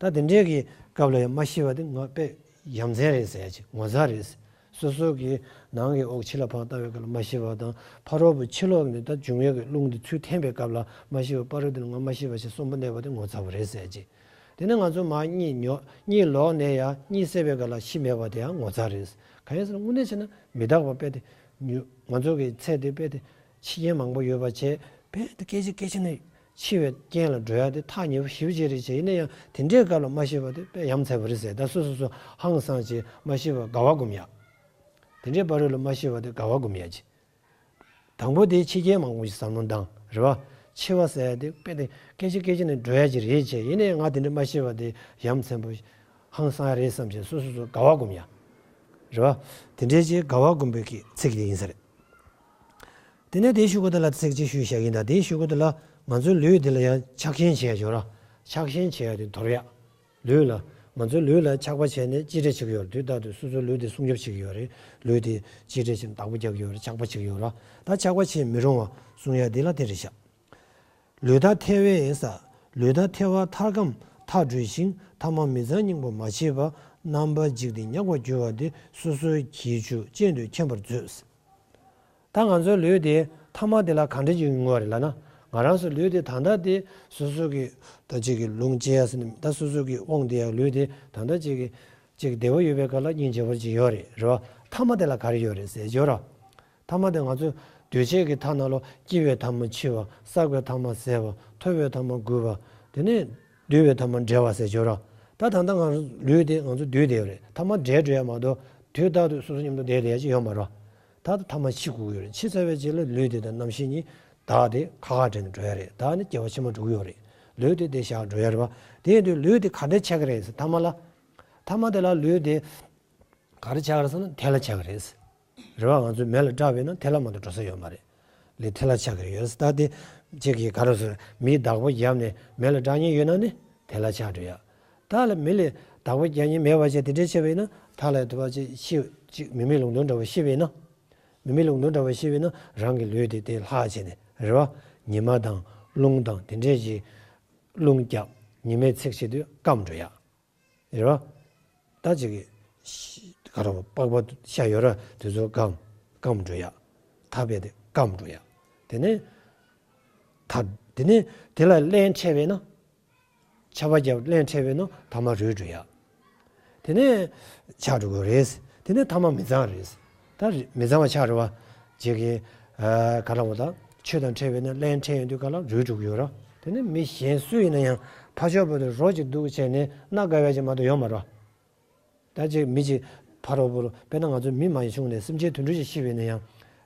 ད་དེ་འདྲའི་གི་སྐབས་ལ་ཡང་མ་ཤི་བ་དེ་ང་དཔེ་ཡ་མཚན་རེད་ཟེར་ཡ་ཅིག་ངོ་མཚར་རེད། སོ་སོ་གི་ནང་གི་དབུགས་ཕྱི་ལ་ཕར་བཏང་བའི་སྐབས་ལ་མ་ཤི་བ་དང་ཕ་རོལ་པོ་ཕྱི་ལོགས་ནས་ད་འབྱུང་བའི་གི་རླུང་དེ་ཚུར་འཐེན་པའི་སྐབས་ལ་མ་ཤི་བ་ཕ་རོལ་དེ་ལ་ང་མ་ཤི་བ་ཞིག་གསོན་པོ་གནས་པ་དེ་ངོ་མཚར་བ་རེད་ཟེར་ཡ་ཅིག་དེ་ནས་ང་ཚོ་མར་གཉིད་ཉོ་གཉིད་ལོག་ནས་ཡང་གཉིད་སད་པའི་སྐབས་ལ་ཤི་མེད་པ་དེ་ཡང་ངོ་མཚར་རེད། གང་ཡིན་ཟེར་ན་དངོས་གནས་བྱས་ན་མི་རྟག་པ་དཔེ་དེ་ང་ཚོ་གི་ཚེ་དེ་དཔེ་དེ་འཆི་རྐྱེན་མང་པོ་ཡོད་པ་བྱས་དཔེ་དེ་སྐད་ཅིག་སྐད་ཅིག་ནས་འཆི་བའི་རྐྱེན་ལ་འགྲོ་ཡ་དེ་ཐག་ཉེ་པོ་ཞེ་པོ་ཅིག་རེད་བྱས་ཡིན་ན་ཡང་དེ་འདྲའི་སྐབས་ལ་མ་ཤི་བ་དེ་དཔེ་ཡ་མཚན་པོ་རེད་ཟེར། ད་སོ་སོ་སོ་ཧང་སངས་བྱས་མ་ཤི་བ་དགའ་བ་སྒོམ་ཡ། དེ་འདྲའི་བར་དུ་ལ་མ་ཤི་བ་དེ་དགའ་བ་སྒོམ་ཡ་ཅིག་དང་པོ་དེ་འཆི་རྐྱེན་མང་པོ་ཞིག་བསམ་བློ་བཏང་རེད་བ། འཆི་བ་ཟེར་ཡ་དེ་དཔེ་དེ་སྐད་ཅིག་སྐད་ཅིག་ནས་འགྲོ་ཡ་ཅིག་རེད་བྱས་ཡིན་ནའི་ང་དེ་འདྲ་མ་ཤི་བ་དེ་ཡ་མཚན་པོ་ཧང་སང་ཡ་རེད་བསམ་བྱས་སོ་སོ་སོ་དགའ་བ་སྒོམ་ཡ། རེད་བ། དེ་འདྲའི་ཅིག་དགའ་བ་སྒོམ་པའི་གི་ཚིག་དེ་ཡིན་ས་རེད། དེ་ནས་དེའི་གཞུག་གུ་དེ་ལ་ཚིག་གཅིག་ཞུས་བཞག་གིན། ད་དེའི་གཞུག་གུ་དེ་ལ་ང་ཚོའི་ལུས་འདི་ལ་ཡང་ཆགས་ཞེན་བྱེད་ཡ་ཡོད་ར། ཆགས་ཞེན་བྱེད་ཡ་དེ་དོར་ཡ། ལུས་ལ། ང་ཚོའི་ལུས་ལ་ཆགས་པ་བྱས་ནས་གཅེས་སྤྲས་བྱེད་ཀྱི་ཡོད་རེད། དུས་རྟག་ཏུ་སོ་སོའི་ལུས་དེ་སྲུང་སྐྱོབ་བྱེད་ཀྱི་ཡོད་རེད། ལུས་དེ་གཅེས་སྤྲས་བྱས་ནས་བདག་པོ་རྒྱག་གི་ཡོད་རེད། ཆགས་པ་བྱེད་ཀྱི་ཡོད་ར། ད་ཆགས་པ་བྱེད་མི་རུང་བ་སྲུང་ཡ་དེ་ལ་དེ་རེད་ཤག་ལུས་དང་ཐལ་བའི་ས། ལུས་དང་ཐལ་བ་ཐར་ཁམས་ཐག་གྲོལ་ཞིང་ཐ་མ་མི་གཙང་སྙིང་པོ་མ་མཆིས་པ། རྣམ་པར་འཇིག་སྟེ་མྱགས་པར་འགྱུར་བ་དེ་སོ་སོའི་གྱི་ཆུ་ཅན་དུ་མཁྱེན་པར་མཛོད། ད་ང་ཚོའི་ལུས་དེ་ཐ་མ་དེ་ལ་ག་འདྲ་ཅིག་ཡོང་གི་རེད་ལབ་ན། ང་རང་ཚོའི་ལུས་དེ་ད་ལྟ་དེ་སོ་སོ་གི་ད་ཅིག་གི་རླུང་ཅན་ཟེར་ནས་ད་སོ་སོ་གི་དབང་དེ་ཡང་ལུས་དེ་ད་ལྟ་ཅིག་གི་ཅིག་བདེ་བ་ཡོད་པའི་སྐབས་ལ་སྙིང་རྗེ་བར་ཅིག་ཡོད་རེད་རེད་བ། ཐ་མ་དེ་ལ་ག་རེ་ཡོད་རེད་ཟེར་བརྗོད་ར། ཐ་མ་དེ་ང་ཚོ་འདུས་བྱས་ཀྱི་མཐའ་ན་ལོ་སྐྱེ་བའི་ཐ་མ་འཆི་བ། བསགས་པའི་ཐ་མ་ཟད་པ། ཐོབ་པའི་ཐ་མ་རྒུད་པ། དེ་ནས་འདུས་པའི་ཐ་མ་བྲལ་བ་ཟེར་བརྗོད་ར། ད་ད་ལྟ་ང་ཚོ་ལུས་དེ་ང་ཚོ་འདུས་བསྡད་ཡོད་རེད། ཐ་མ་བྲལ་འགྲོ་ཡ་མ་གཏོགས་དུས་རྟག་ཏུ་སོ་སོ་མཉམ་དུ་བསྡད་བསྡད་ཡ་ཅིག་ཡོད་མ་རེད། ད་ད་ཐ་མ་འཆི་དགོས་ཀྱི་ཡོད་རེད། འཆི་ཚར་བའི་རྗེས་ལ་ལུས་དེ་དང་རྣམ་ཤེས་གཉིས་བདག་དེ་ཁ་ཁ་བྲལ་ནས་འགྲོ་ཡ་རེད། བདག་ནི་སྐྱེ་བ་ཕྱི་མ་འགྲོ་གི་ཡོད་རེད། ལུས་དེ་དེ་བཞག་འགྲོ་ཡ་རེད་བ། དེ་ཡིན་དུས་ལུས་དེ་ག་འདྲ་ཆགས་ཀྱི་རེད་ཟེར་ཐ་མ་ལ། ཐ་མ་དེ་ལ་ལུས་དེ་ག་རེ་ཆགས་ཀྱི་རེད་ཟེར་ན་ཐལ་བ་ཆགས་ཀྱི་རེད། རེད་བ། ང་ཚོས་མེ་ལ་སྐྲག་པས་ན་ཐལ་བ་མ་གཏོགས་འགྲོ་ས་ཡོད་མ་རེད། ལས་ཐལ་བ་ཆགས་ཀྱི་རེད་ཡོད་ཟེར། ད་དེ་གཅིག་གིས་ག་རེ་ཟེར། མིའི་བདག་པོ་བརྒྱབ་ནས་མེ་ལ་སྐྲག་མཁན་ཡོད་ན་ནི་ཐལ་བ་ཆགས་འགྲོ་ཡ། ད་ལ་མི་ལ་བདག་པོ་རྒྱག་མཁན་མེད་པ་བྱས་དེ་འདྲས་བྱས་པས་ན་ད་ལ་དུ་བ་ཅིག་ཤི་ཅིག་མི་མེད་ལུང་སྟོང་འདྲ་བོ་ཤི་བས་ན། མི་མེད་ལུང་སྟོང་འདྲ་བོ་ཤི་བས་ན་རང་གི་ལུས་དེ་དེ་ལྷག་བྱས་ནས་རེད་བ། ཉི་མ་དང་རླུང་དང་དེ་འདྲས་ཀྱི་རླུང་རྒྱབ་ཉི་མའི་ཚིགས་བྱེད་དུས་སྐམ་འགྲོ་ཡ། རེད་བ། ད་ཅིག་གི་ག་རེ་པགས་པ་ཤ་ཡོད་ར་དེ་ཚོ་སྐམ་སྐམ་འགྲོ་ཡ། ཐག་པས་དེ་སྐམ་འགྲོ་ཡ། དེ་ནས་ཐག་དེ་ནས་དེ་ལ་རླན་འཕྲད་པས་ན། ཆར་པ་བརྒྱབ་རླན་འཕྲད་པས་ན་ཐ་མ་རུལ་འགྲོ་ཡ། དེ་ནས་ཆགས་འགྲོ་གི་རེད། དེ་ནས་ཐ་མ་མི་གཙང་རེད། ད་རེ་མི་གཙང་བ་ཆགས་རེད་བ། ཅིག་གི་ཨ་ག་རེ་བ་ད་ཆུ་དང་འཕྲད་པས་ན་རླན་འཕྲད་ཡོང་དུས་ག་ལ་རུལ་འགྲོ་གི་ཡོད་ར། དེ་ནས་མི་གཞན་སུ་ཡིན་ན་ཡང་ཕར་ཕྱོགས་བར་དུ་རོ་གཅིག་འདུག་བྱས་ནས་སྣ་དགའ་བའི་ཅིག་མ་གཏོགས་ཡོད་མ་རེད་བ། ད་ཅིག་མི་ཅིག་ཕ་རོལ་པོ་རུ་དཔེར་ན་ང་ཚོ་མི་མ་ཡིན་ཆུང་ནས་སེམས་ཅན་དུད་འགྲོ་ཅིག་ཤི་བས་ན་ཡང་།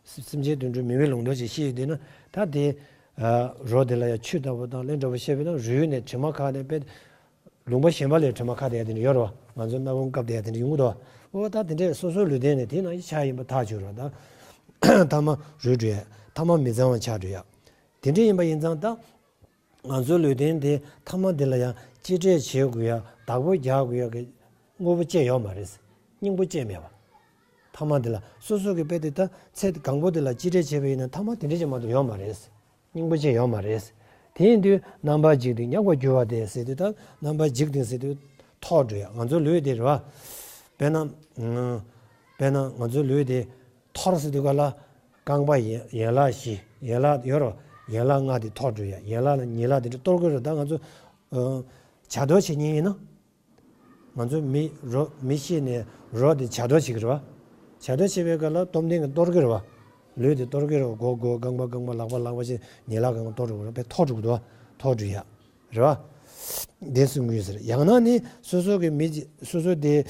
སེམས་ཅན་དུད་འགྲོ་མི་མེད་ལུང་སྟོང་ཅིག་ཤི་ཡོད་དུས་ན་ད་དེ་ཨ་རོ་དེ་ལ་ཡང་ཆུ་ལྟ་བུ་དང་རླན་འདྲ་བོ་ཤི་བས་ན་རུལ་ནས་དྲི་མ་ཁ་ནས་དཔེ། ལུང་པ་གཞན་པ་ལས་དྲི་མ་ཁ་བསྡད་ཡ་དེ་འདྲ་ཡོད་རེད་བ། ང་ཚོ་སྣ་བུག་བཀབ་བསྡད་ཡ་དེ་འདྲ་ཡོང་གི་འདུག་བ། ཨོ་ད་དེ་འདྲས་སོ་སོའི་ལུས་རྟེན་ནས་དེ་ནང་བཞིན་ཆགས་ཡིན་པ་ཐག་ཆོད་རེད་ད། ཐ་མ་རུལ་འགྲོ་ཡ། ཐ་མ་མི་གཙང་བ་ཆགས་འགྲོ་ཡ། དེ་འདྲས་ཡིན་པ་ཡིན་ཙང་ད། ང་ཚོའི་ལུས་རྟེན་དེ་ཐ་མ་དེ་ལ་ཡང་གཅེས་སྤྲས་བྱེད་དགོས་ཡ་བདག་པོ་རྒྱག་དགོས་ཡ་གི་དངོས་པོ་ཅིག་ཡོད་མ་རེད། སྙིང་པོ་ཅིག་མེད་པ། ཐ་མ་དེ་ལ་སོ་སོ་གི་དཔེ་དེ་ད་ཚེ་གང་པོ་དེ་ལ་གཅེས་སྤྲས་བྱས་པ་ཡིན་ན་ཐ་མ་དེ་འདྲས་ཅིག་མ་གཏོགས་ཡོད་མ་རེད། སྙིང་པོ་ཅིག་ཡོད་མ་རེད། དེ་ཡིན་དུས་རྣམ་པར་འཇིག་སྟེ་མྱགས་པར་འགྱུར་བ་དེ་ཟེར་དུས་ད་རྣམ་པར་འཇིག་སྟེ་ཟེར་དུས་འཐོར་འགྲོ་ཡ་ང་ཚོའི་ལུས་དེ་རེད་བ། དཔེར་ན། དཔེར་ན་ང་ཚོའི་ལུས་དེ་འཐོར་ཟེར་དུས་ག་ལ་རྐང་པ་ཡན་ཡན་ལག་བཞི་ཡན་ལག་ཡོད་རེད་བ། ཡན་ལག་ལྔ་དེ་འཐོར་འགྲོ་ཡ་ཡན་ལག་ལ་ཉིང་ལག་དེ་འདྲ་གཏོར་གི་རེད། ད་ང་ཚོ་བྱ་དོར་བྱེད་མཁན་ཡིན་ན། ང་ཚོ་མི་རོ་མི་ཤི་ནས་རོ་དེ་བྱ་དོར་བྱེད་ཀྱི་རེད་བ། བྱ་དོར་བྱེད་པའི་སྐབས་ལ་སྟོབས་ལྡན་གྱིས་གཏོར་གྱི་རེད་བ། ལུས་དེ་གཏོར་གྱི་རེད་བ། མགོ་མགོ་རྐང་པ་རྐང་པ་ལག་པ་ལག་པ་བྱས་ཉིང་ལག་གང་ག་གཏོར་འགྲོ་གི་རེད་བ། དཔེ་འཐོར་འགྲོ་གི་འདུག་བ། ཐོག་འགྲོ་ཡ། རེད་བ། དེ་གསུང་གི་ཡོད་ཟེར། ཡང་ན་ནི་སོ་སོ་གི་མི་སོ་སོ་དེ་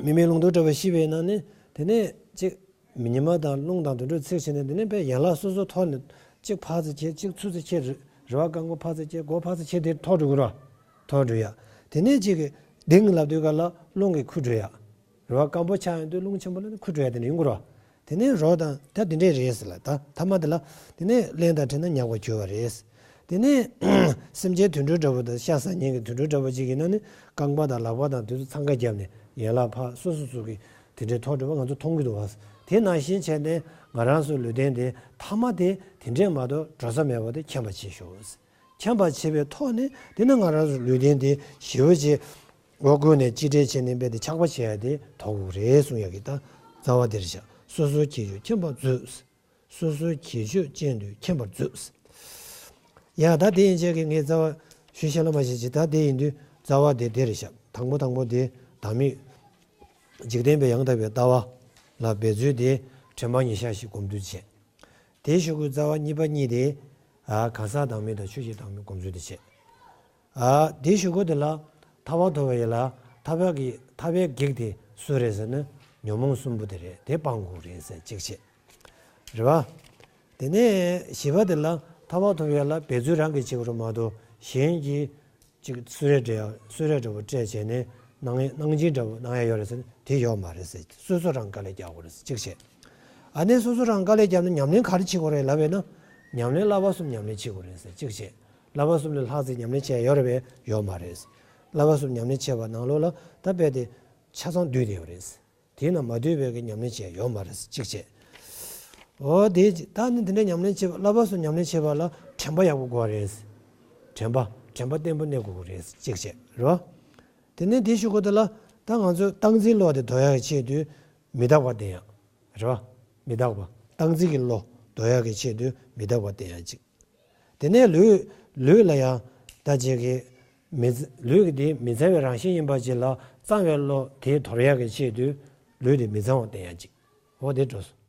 མི་མེད་ལུང་དུ་བྲལ་བ་ཤི་བའི་ནང་ནས་དེ་ནས་ཅིག་མི་ཉི་མ་དང་རླུང་དང་དུད་འགྲོ་ཚིག་བྱས་ནས་དེ་ནས་པའི་ཡན་ལག་སོ་སོ་ཐོག་ནས་ཅིག་ཕར་ཚུར་ཁྱེར། ཅིག་ཚུར་ཚུར་ཁྱེར། རེ་བ་རྐང་པ་ཕར་ཚུར་ཁྱེར། མགོ་ཕར་ཚུར་ཁྱེར། དེ་ཐོག་འགྲོ་གི་རེད་བ། ཐོག་འགྲོ་ཡ། དེ་ནས་ཅིག་གི་གདེང་ལབ་དུས་ག་ལ་རླུང་གིས་ཁུར་འགྲོ་ཡ། རེ་བ་སྐམ་པོ་ཆགས་ཡོང་དུས་རླུང་ཆེན་པོ་ལ་ནི་ཁུར་འགྲོ་ཡ་དེ་ནས་ཡོང་གི་རེད་བ། དེ་ནས་རོ་དང་ད་དེ་འདྲས་རེད་ཟེར་ལ། ད་ཐ་མ་དེ་ལ་དེ་ནས་རླན་དང་འཕྲད་ན་མྱགས་པར་འགྱུར་བ་རེད། དེ་ནས་སེམས་ཅན་དུད་འགྲོ་འདྲ་བོ་དང་ཤ་ཟ་མཁན་གྱི་དུད་འགྲོ་འདྲ་བོ་ཅིག་ཡིན་ན་ནི་རྐང་པ་དང་ལག་པ་དང་དེ་ཚོ་འཚང་ཁ་བརྒྱབ་ནས་ཡན་ལག་ཕར་སོ་སོ་སོ་གི་དེ་འདྲའི་ཐོག་འགྲོ་བ་ང་ཚོ་མཐོང་གི་འདུག་བ། དེ་ནང་བཞིན་བྱས་ནས་ང་རང་ཚོ་ལུས་རྟེན་དེ་ཐ་མ་དེ་དེ་འདྲས་མ་གཏོགས་འགྲོ་ས་མེད་པ་དེ་མཁྱེན་པ་བྱེད་ཤོག། མཁྱེན་པ་བྱེད་པའི་ཐོག་ནས་དེ་ནི་ང་རང་ཚོ་ལུས་རྟེན་དེ་ཞེ་པོ་ཅིག་འོ་བཀོལ་ནས་གཅིག་སྒྲིལ་བྱས་ནས་འབད་དེ་ཆགས་པ་བྱེད་ཡ་དེ་དོགས་དགོས་རེད་གསུང་ཡ་གི་ད་རྩ་བ་དེ་རེད་ཤག། སོ་སོའི་ཁྱད་ཆོས་མཁྱེན་པར་མཛོད། སོ་སོའི་ཁྱད་ཆོས་ཅན་དུ་མཁྱེན་པར་མཛོད། ཡ་ད་དེ་ཡིན་ཆད་ཀྱི་ངས་རྩ་བ་ཞུ་ཤེས་ལ་མ་བྱེད་ཅིག། ད་དེ་ཡིན་དུས་རྩ་བ་དེ་དེ་རེད་ཤག། དང་པོ་དང་པོ་དེ་བདག་མེད། འཇིག་རྟེན་པའི་ཡང་དག་པའི་ལྟ་བ་ལ་འབད་ཚུལ་དེ་དྲན་པ་ཉེར་བཞག་ཞིག་སྒོམ་ཚུལ་བྱེད། དེའི་གཞུག་གུ་རྩ་བ་གཉིས་པ་གཉིས་དེ། ཨ་གང་ཟག་བདག་མེད་དང་ཆོས་ཅན་བདག་མེད་སྒོམ་ཚུལ་དེ་བྱེད། ཨ་དེའི་གཞུག་གུ་དེ་ལ་ཐར་པ་ཐོབ་པའི་ལ་ཐར་པ་གི་ཐར་པའི་གེགས་དེ་སུ་རེད་ཟེར་ན་ཉོན་མོངས་གསུམ་པོ་དེ་རེད། དེ་སྤང་དགོས་རེད་ཟེར་གཅིག་བྱེད། རེད་བ། དེ་ནས་བཞི་པ་དེ་ལ་ཐར་པ་ཐོབ་པའི་ལ་འབད་ཚུལ་རང་གིས་བྱེད་དགོས་རེད་མ་གཏོགས་གཞན་གྱིས། གཅིག་གསོལ་རས་འདྲ་གསོལ་རས་འདྲ་བོ་སྤྲད་བྱས་ནས་གནང་གནང་སྦྱིན་འདྲ་བོ་གནང་ཡ་ཡོད་རེད་ཟེར་ན་དེ་ཡོད་མ་རེད་ཟེར། སོ་སོ་རང་དཀའ་ལས་རྒྱག་དགོས་རེད་ཟེར་གཅིག་བྱས། ཨ་ནི་སོ་སོ་རང་དཀའ་ལས་བརྒྱབ་ན་ཉམས་ལེན་ག་རེ་བྱེད་དགོས་རེད་ལབ་པས་ན། ཉམས་ལེན་བསླབ་པ་གསུམ་ཉམས་ལེན་བྱེད་དགོས་རེད་ཟེར་གཅིག་བྱས། བསླབ་པ་གསུམ་ལས་ལྷག་ཙམ་ཉམས་ལེན་བྱས་ཡོད་རེད་པས་ཡོད་མ་རེད་ཟེར། བསླབ་པ་གསུམ་ཉམས་ལེན་བྱས་པ་ནང་ལོགས་ལ་ད་རྦད་དེ་ཆ་ཚང་འདུས་བསྡད་ཡོད་རེད་ཟེར། དེས་ན་མ་འདུས་པའི་གི་ཉམས་ལེན་བྱས་ཡོད་མ་རེད་གཅིག་བྱས། འོ་དེ་ད་ནི་དེ་འདྲའི་ཉམས་ལེན་བྱེད་པ་བསླབ་པ་གསུམ་ཉམས་ལེན་བྱེད་པ་ལ་དྲན་པ་ཡག་པོ་དགོས་རེད། དྲན་པ་དྲན་པ་བརྟན་པོ་གནས་དགོས་རེད་གཅིག་བྱས་རེད་བ། དེ་ནས་དེའི་གཞུག་གུ་དེ་ལ་ད་ང་ཚོས་སྟངས་འཛིན་བློ་དེ་དོར་ཡག་གི་ཆེད་དུ་མི་རྟག་པ་བསྟེན་ཡག་རེད་བ། མི་རྟག་པ་སྟངས་འཛིན་གྱི་བློ་དོར་ཡག་གི་ཆེད་དུ་མི་རྟག་པ་བསྟེན་ཡག་གཅིག། དེ་ནས་ལུས་ལུས་ལ་ཡང་ད་ཅིག་གི་མི་ཚེ་ལུས་ཀྱི་དེ་མི་འཚེ་བའི་རང་བཞིན་ཡིན་པ་ཅིག་ལ་གཙང་བའི་བློ་དེ་དོར་ཡག་གི་ཆེད་དུ་ལུས་དེ་མི་གཙང་བ་བསྟེན་ཡག་ཅིག། འོ་དེ་འགྲོ་སོང་